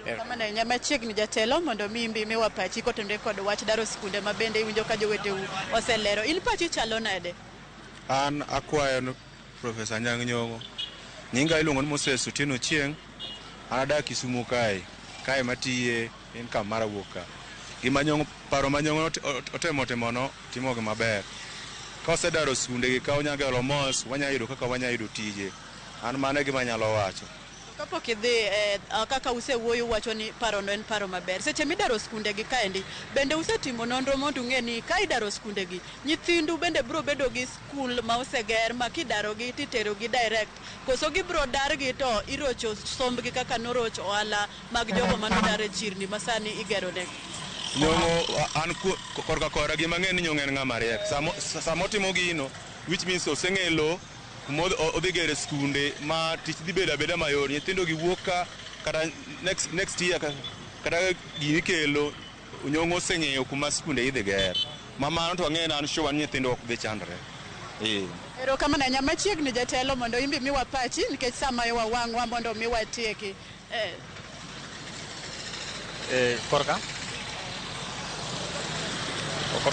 Erokamano ahinya. Machiegni jatelo mondo mi imbi imiwa pachi kotenore kod wach daro skunde ma bende iwinjo ka joweteu oselero. In pachi chalo nade? An akwayo ni Professor Anyang' Nyong'o. Nyinga iluongo ni Moses Otieno Chieng'. An adak Kisumu kae matiye income mara wuok ka. Gima Nyong'o, paro ma Nyong'o otemo timono, timo gima ber. Ka osedaro skunde gi ka onyalo mos, wanyalo yudo kaka wanyalo yudo tije. An mano e gima anyalo wacho. Kapok idhi kaka usewuoyo uwacho ni parono en paro maber. Seche midaro skunde gi kaendi, bende usetimo nonro mondo ung'e ni ka idaro skunde gi, nyithindu bende biro bedo gi skul ma oseger ma kidaro gi titero gi direct, koso gibiro dar gi to irocho sombgi kaka noroch ohala mag jogo manodar e chirni ma sani igero negi? Nyong'o, an korka kora gima ang'eyo ni Nyong'o en ng'ama riek. Sama otimo gino, which means oseng'e lo kuma odhi gere skunde ma tich dhi bedo abeda mayot. Nyithindo gi wuok ka kata next year kata gini kelo, Nyong'o oseng'eyo kuma skunde idhi ger. Ma mano to ang'eyo ni an sure ni nyithindo ok dhi chandre. Erokamano ahinya. Machiegni jatelo mondo imbi miwa pachi nikech sama iwa wang'wa mondo mi watieki. Korka?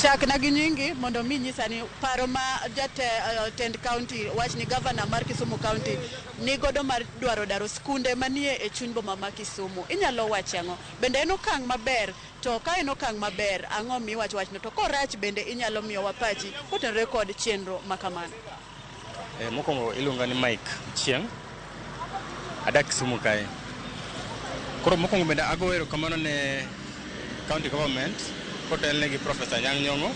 Chakna gi nyingi mondo mi nyisa ni paro ma jatend county wach ni governor mar Kisumu County ni godo mar dwaro daro skunde manie e chuny boma ma Kisumu. Inyalo wacho ang'o? Bende en okang' maber? To ka en okang' maber, ang'o miwacho wachno? To korach bende inyalo miyowa pachi kotenore kod chenro ma kamano. Mokwongo iluonga ni Mike Chieng'. Adak Kisumu kae. Koro mokwongo bende ago erokamano ne county government kotelne gi Professor Anyang' Nyong'o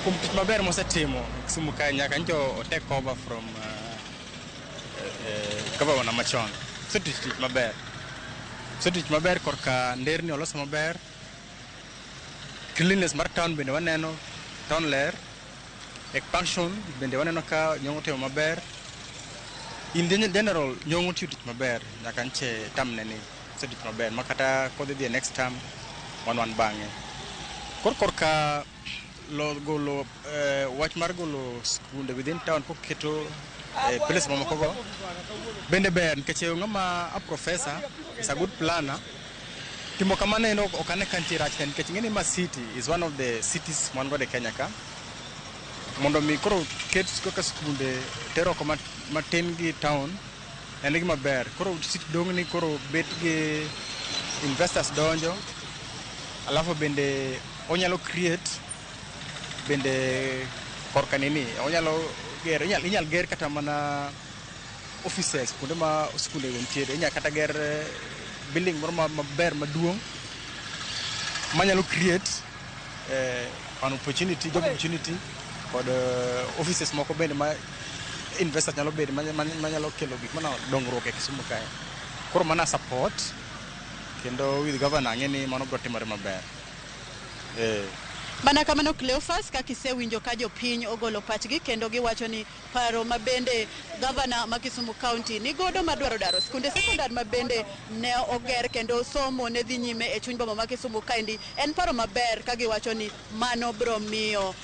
kuom tich maber mosetimo Kisumu kae nyaka nyocha o take over from governor machon. Osetich tich maber. Osetich maber korka nderni oloso maber. Cleanliness mar town bende waneno, town ler. Expansion bende waneno ka Nyong'o timo maber. In general, Nyong'o tiyo tich maber nyaka nche tamne ni osetich maber ma kata kodhi dhi e next term wan bang'e. Koro korka lo golo wach mar golo skunde within town koketo place mamoko go bende ber nikech ng'ama a professor is a good planner. Timo kamano en ok ane ka nitie rachne nikech ing'e ni ma city is one of the cities wan godo e Kenya ka. Mondo mi koro ket kaka skunde ter oko matin gi town en gima ber. Koro city dong' ni koro bet gi investors donjo, alafu bende onyalo create bende korka nini onyalo ger inyal ger kata mana offices kuonde ma skunde go nitiere. Inyal kata ger building moro maber maduong' manyalo create an opportunity, job opportunity kod offices moko bende ma investors nyalo bedo manyalo kelo gik mana dongruok e Kisumu kae. Koro mana support kendo with governor ang'e ni mano biro timore maber. Mana kamano Cleophas, kaka isewinjo ka jopiny ogolo pachgi kendo giwacho ni paro ma bende gavana ma Kisumu County ni godo madwaro daro skunde sekondar ma bende ne oger kendo somo ne dhi nyime e chuny boma ma Kisumu kaendi en paro maber ka giwacho ni mano biro miyo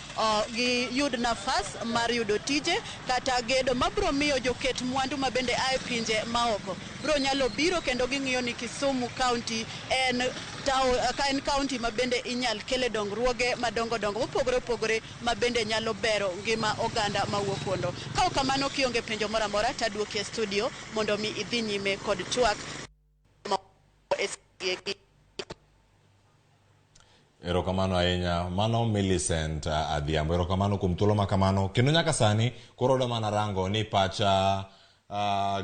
giyud nafas mar yudo tije kata gedo mabiro miyo joket mwandu ma bende ae pinje maoko biro nyalo biro kendo ging'iyo ni Kisumu County en ka en county ma bende inyal kele dongruoge madongo dongo mopogore opogore ma bende nyalo bero ngima oganda mawuok kuondo. Ka ok kamano kionge penjo moro amora taduoki e studio mondo mi idhi nyime kod twak. Erokamano ahinya. Mano Millicent Adhiambo. Erokamano kuom thuolo ma kamano. Kendo nyaka sani koro odwa mana rango ni pacha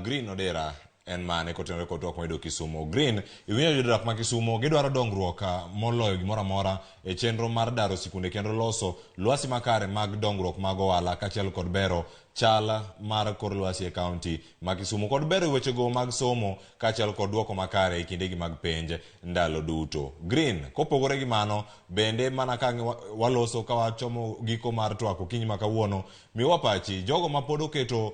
Green Odera en mane kotenore kod twak moyudo Kisumu. Green, iwinjo jodak ma Kisumu gidwaro dongruok moloyo gimoro amora e chenro mar daro sikunde kendo loso lwasi makare mag dongruok mag ohala kaachiel kod bero chal mar kor lwasi e kaunti ma Kisumu kod bero wechego mag somo kaachiel kod duoko makare e kindegi mag penj ndalo duto. Green, kopogore gi mano, bende mana ka waloso ka wachomo giko mar twak okinyi ma kawuono, miwa pachi jogo ma pod oketo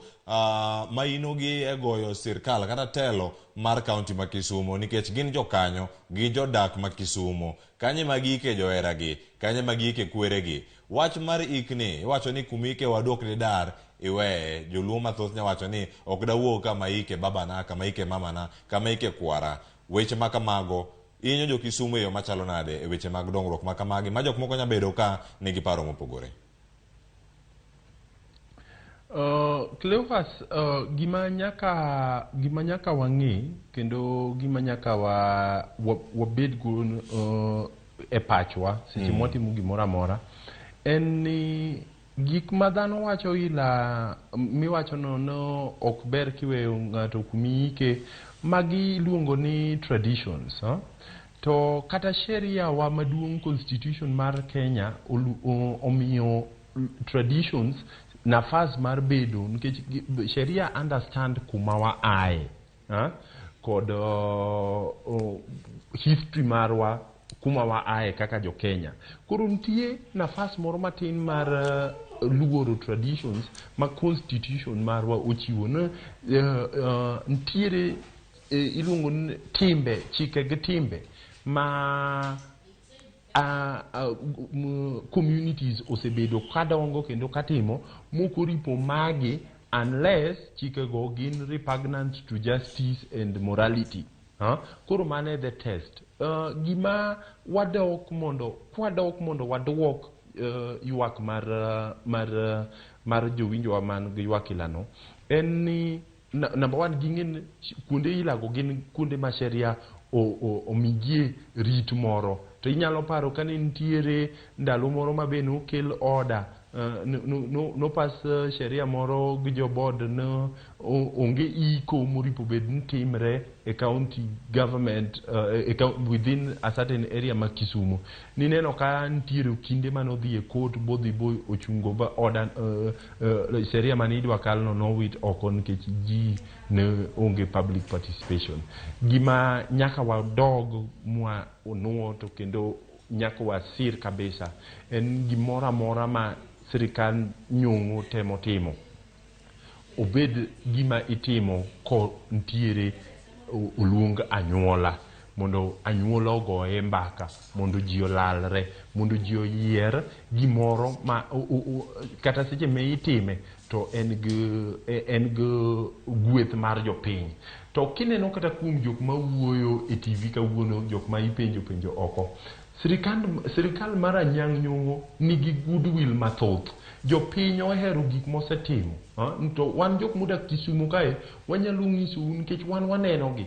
maino gi e goyo sirkal kata telo mar kaunti ma Kisumu nikech gin jokanyo, gin jodak ma Kisumu. Kanye ma giike joheragi, kanye ma giike kweregi. Wach mar ikni, iwacho ni kumike waduok ni dar, iweye. Joluo mathoth nya wacho ni ok dawuog kama ike babana, kama ike mamana, kama ike kwara. Weche ma kamago inyo jo Kisumu e yo machalo nade e weche mag dongruok ma kamagi ma jok moko nya bedo ka nigi paro mopogore? Cleophas, gima nyaka wang'e kendo gima nyaka wabed go e pachwa seche mwatimo gimoro amora en ni gik ma dhano wacho ila miwacho no ok ber kiweyo ng'ato kumiike, magi iluongo ni traditions. To kata sheria wa maduong' constitution mar Kenya omiyo traditions nafas mar bedo nikech sheria understand kuma wa ae kod history marwa kuma wa ae kaka jo Kenya. Koro nitie nafas moro matin mar luoro traditions ma constitution marwa ochiwo. Nitiere iluongo ni timbe, chike gi timbe ma communities osebedo kadongo kendo katimo mokoripo magi unless chikego gin repugnant to justice and morality. Koro mano e the test. Gima wadok mondo kwadok mondo waduok ywak mar jowinjowa man gi ywak ilano en ni number one, ging'e ni kuonde ilago gin kuonde ma sheria omigie rit moro. To inyalo paro kane nitiere ndalo moro ma be nokel order, nopas sheria moro gi jo board no onge iko moripo bed ni timre e county government, within a certain area ma Kisumu. Nineno ka nitiere okinde manodhi e court bodhi bo ochungo ba order, sheria mane idwa kalno nowit oko nikech ji ne onge public participation. Gima nyaka wadog mwa onuo to kendo nyaka wasir kabisa en gimoro amora ma sirikal Nyong'o temo timo obed gima itimo ko ntiere oluong anyuola mondo anyuola ogoye mbaka, mondo ji olalre, mondo ji oyier gimoro ma kata seche ma itime to en gi gweth mar jopiny. To kineno kata kuom jok mawuoyo e TV kawuono, jok ma ipenjo penjo oko, sirikal mar Anyang' Nyong'o nigi goodwill mathoth. Jopiny ohero gik mosetimo. To wan jok modak Kisumu kae wanyalo nyisou nikech wan waneno gi.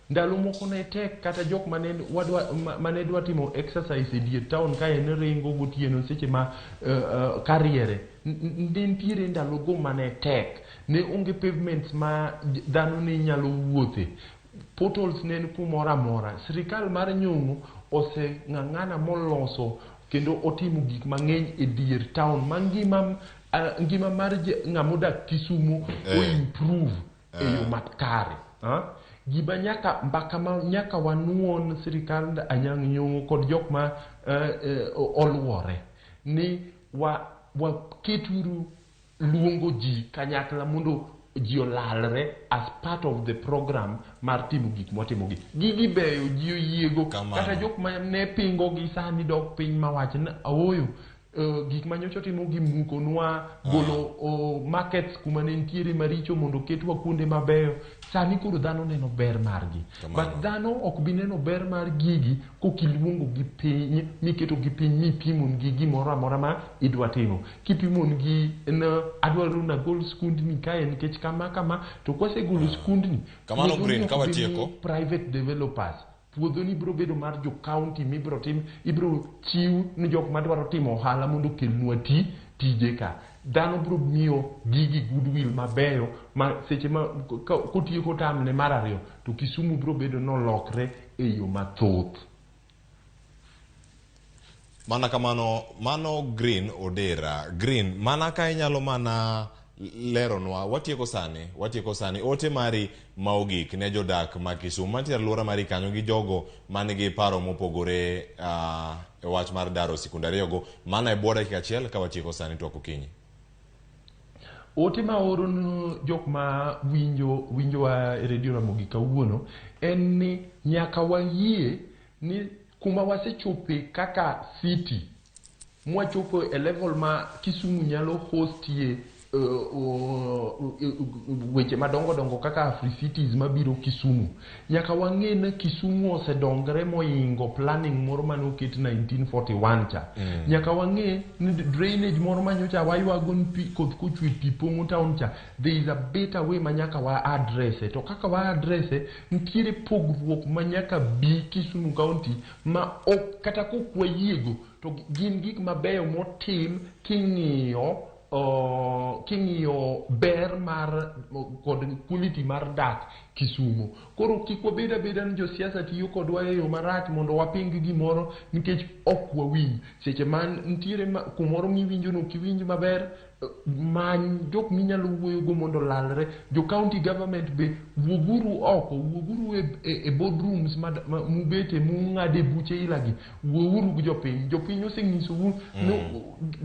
Ndalo moko ne tek kata jok mane dwa timo exercise e dier town kae ne ringo gotieno seche ma kariere. Ne nitiere ndalogo mane tek. Ne onge pavements ma dhano ne nyalo wuothe. Potholes ne en kumoro amora. Sirikal mar Nyong'o oseng'ang'ana moloso kendo otimo gik mang'eny e dier town ma ngima mar ng'ama odak Kisumu o improve e yo makare. Gima nyaka mbaka ma nyaka wanuon sirikal Anyang' Nyong'o kod jok ma oluore ni waketuru luongo ji kanyakla mondo ji olalre as part of the program mar timo gik mwatimogi. Gigi beyo, ji oyiego. Kata jok ma ne pingo gi sani dok piny mawach ni ooyo, gik manyocha otimo gi mukonwa golo markets kuma ne nitiere maricho mondo oketwa kuonde mabeyo. Sani koro dhano neno ber margi. But dhano ok bi neno ber mar gigi kokiluongo gi piny miketo gi piny mipimo gi gimoro amora ma idwa timo. Kipimo gi na adwaro nagol skundni kae nikech kama kama, to kwasegolo skundni, Kamano, puodhoni Green, ok ka bi watieko. mi private developers. Puodho ni biro bedo mar jo county, mibiro tim ibiro chiw ni jok madwaro timo ohala mondo okelnwa tije ka. Dhano biro miyo gigi goodwill mabeyo ma seche ma kotieko tamne mar ariyo to Kisumu biro bedo nolokre e yo mathoth. Mana kamano, mano Green Odera. Green, mana ka inyalo mana leronwa, watieko sani ote mari ma ogik ne jodak ma Kisumu mantie e alwora mari kanyo gi jogo man gi paro mopogore e wach mar daro sikunde ariyogo mana e bwo dakika achiel ka watieko sani twak okinyi. Ote ma aoro ne jok ma winjowa e redio Ramogi kawuono en ni nyaka wayie ni kuma wasechope kaka city mwachopo e level ma Kisumu nyalo hostie weche madongo dongo kaka Africities mabiro Kisumu. Nyaka wang'e ni Kisumu osedongre moingo planning moro mane oket 1941 cha. Nyaka wang'e ni drainage moro manyocha waywago ni pi koth kochwe pi pong'o town cha. There is a better way ma nyaka wa address. To kaka wa address, nitiere pogruok ma nyaka bi Kisumu County ma ok kata kok wayiego to gin gik mabeyo motim king'iyo ber mar kod quality mar dak Kisumu. Koro kik wabed abeda ni josiasa tiyo kodwa e yo marach mondo waping gimoro nikech ok wawinj. Seche ma nitiere kumoro miwinjo ni ok iwinj maber, many jok minyalo wuoyogo mondo olalre. Jo county government be wuoguru oko, wuoguru e boardrooms mubete mung'ade buche ilagi. Wuouru gi jopiny. Jopiny oseng'isou ni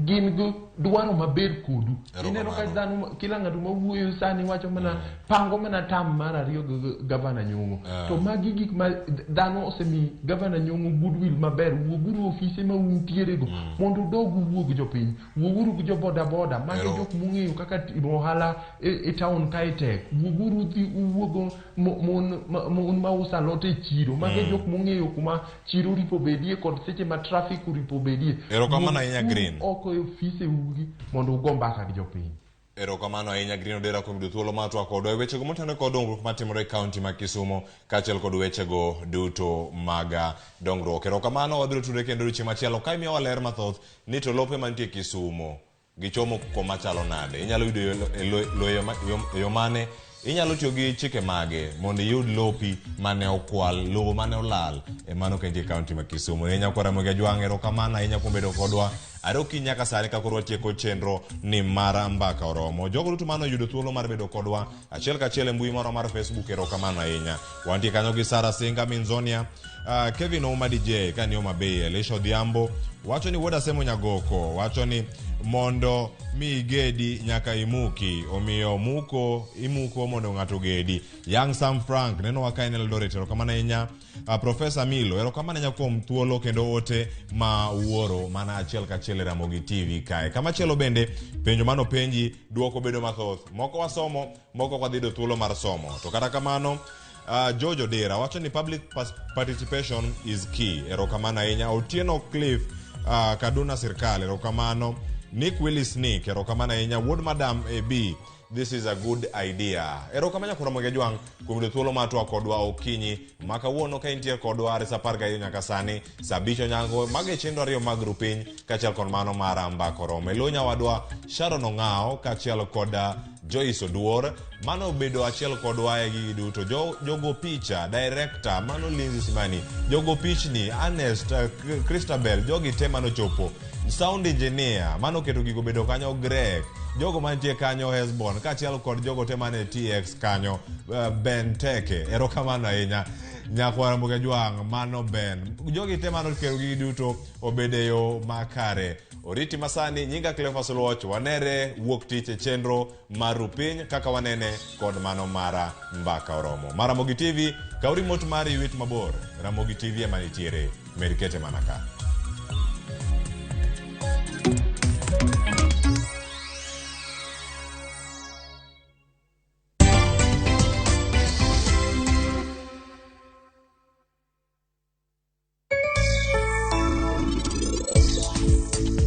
gin gi dwaro maber kodu. Ineno ka dhano kila ng'ato mawuoyo sani wacho mana pango mana tam mar ariyo. watiyo gi gavana Nyong'o. To magi gik ma dhano osemi gavana Nyong'o goodwill maber. Wuoguru ofise ma untiere go mondo udog uwuo gi jopiny. Wuoguru gi jo boda boda, magi jok mong'eyo kaka timo ohala e town kae tek. Wuoguru dhi uwuogo mon mauso alot e chiro. Magi jok mong'eyo kuma chiro oripo bedie kod seche ma traffic oripo bedie. Erokamano ahinya, Wuoguru Green. oko e ofise ugi mondo ugo mbaka gi jopiny. Erokamano ahinya Green Odera kuom yudo thuolo mar twak kodwa e wechego motenore kod dongruok matimore e kaunti ma Kisumo kaachiel kod wechego duto mag dongruok. Erokamano, wabiro tudore kendo odiochieng' machielo ka imiyowa ler mathoth ni to lope mantie Kisumo gichomo koma chalo nade. Inyalo yudo lo e yo mane, inyalo tiyo gi chike mage mondo iyud lopi mane okwal, lowo mane olal e mano ka intie e kaunti ma Kisumu. Ne nyakwara Ramogi Ajwang', erokamano ahinya kuom bedo kodwa are okinyi nyaka sani ka koro watieko chenro ni mar Mbaka Oromo. Jogo duto mane oyudo thuolo mar bedo kodwa achiel kachiel e mbui marwa mar Facebook, erokamano ahinya. Wantie kanyo gi Sara Singa Minzonia, Kevin Ouma DJ ka ni Homa Bay, Elisha Odhiambo wacho ni wuod Asemo Nyagoko wacho ni mondo mi igedi nyaka imuki, omiyo muko imuko mondo ng'ato ogedi. Young Sam Frank nenowa ka en Eldoret, erokamano ahinya. Professor Milo, erokamano ahinya kuom thuolo kendo ote ma wuoro mana achiel kachiel e Ramogi TV kae. Kamachielo bende penjo mano penji duoko bedo mathoth, moko wasomo, moko ok wadhi yudo thuolo mar somo. To kata kamano George Odera wacho ni public participation is key. Erokamano ahinya. Otieno Cliff Kaduna Sirkal, erokamano. Nick Willis Nick, erokamano ahinya. Wuod Madam AB, this is a good idea. Erokamano nyakwar Ramogi Ajwang' kuom yudo thuolo mar twak kodwa okinyi ma kawuono ka intie kodwa are sa 12 nyaka sani sa 5 onyango. Mago e chenro ariyo mag rupiny kaachiel kod mano mar Mbaka Oromo. E lo nyawadwa Sharon Ong'awo kaachiel kod Joyce Oduor, mano obedo achiel kodwa e gigi duto. Jogo picha, director, mano Lindsay Simani, jogo pichni, Ernest, Christabel, jogi te mano chopo. Sound engineer, mano keto gigo bedo kanyo Greg, jogo mantie kanyo Hesbon, kaachiel kod jogo te mane TX kanyo, Ben Teke, erokamano ahinya. Nyakwar Ramogi Ajwang', mano Ben. Jogi te mano keto gigi duto obedo e yo makare. Oriti masani, nyinga Cleophas Oluoch, wanere wuok tich e chenro mar Rupiny kaka wanene kod mano mara Mbaka Oromo. Mar Ramogi TV, kaw remote mari iwit mabor. Ramogi TV ema nitiere, med kete mana ka.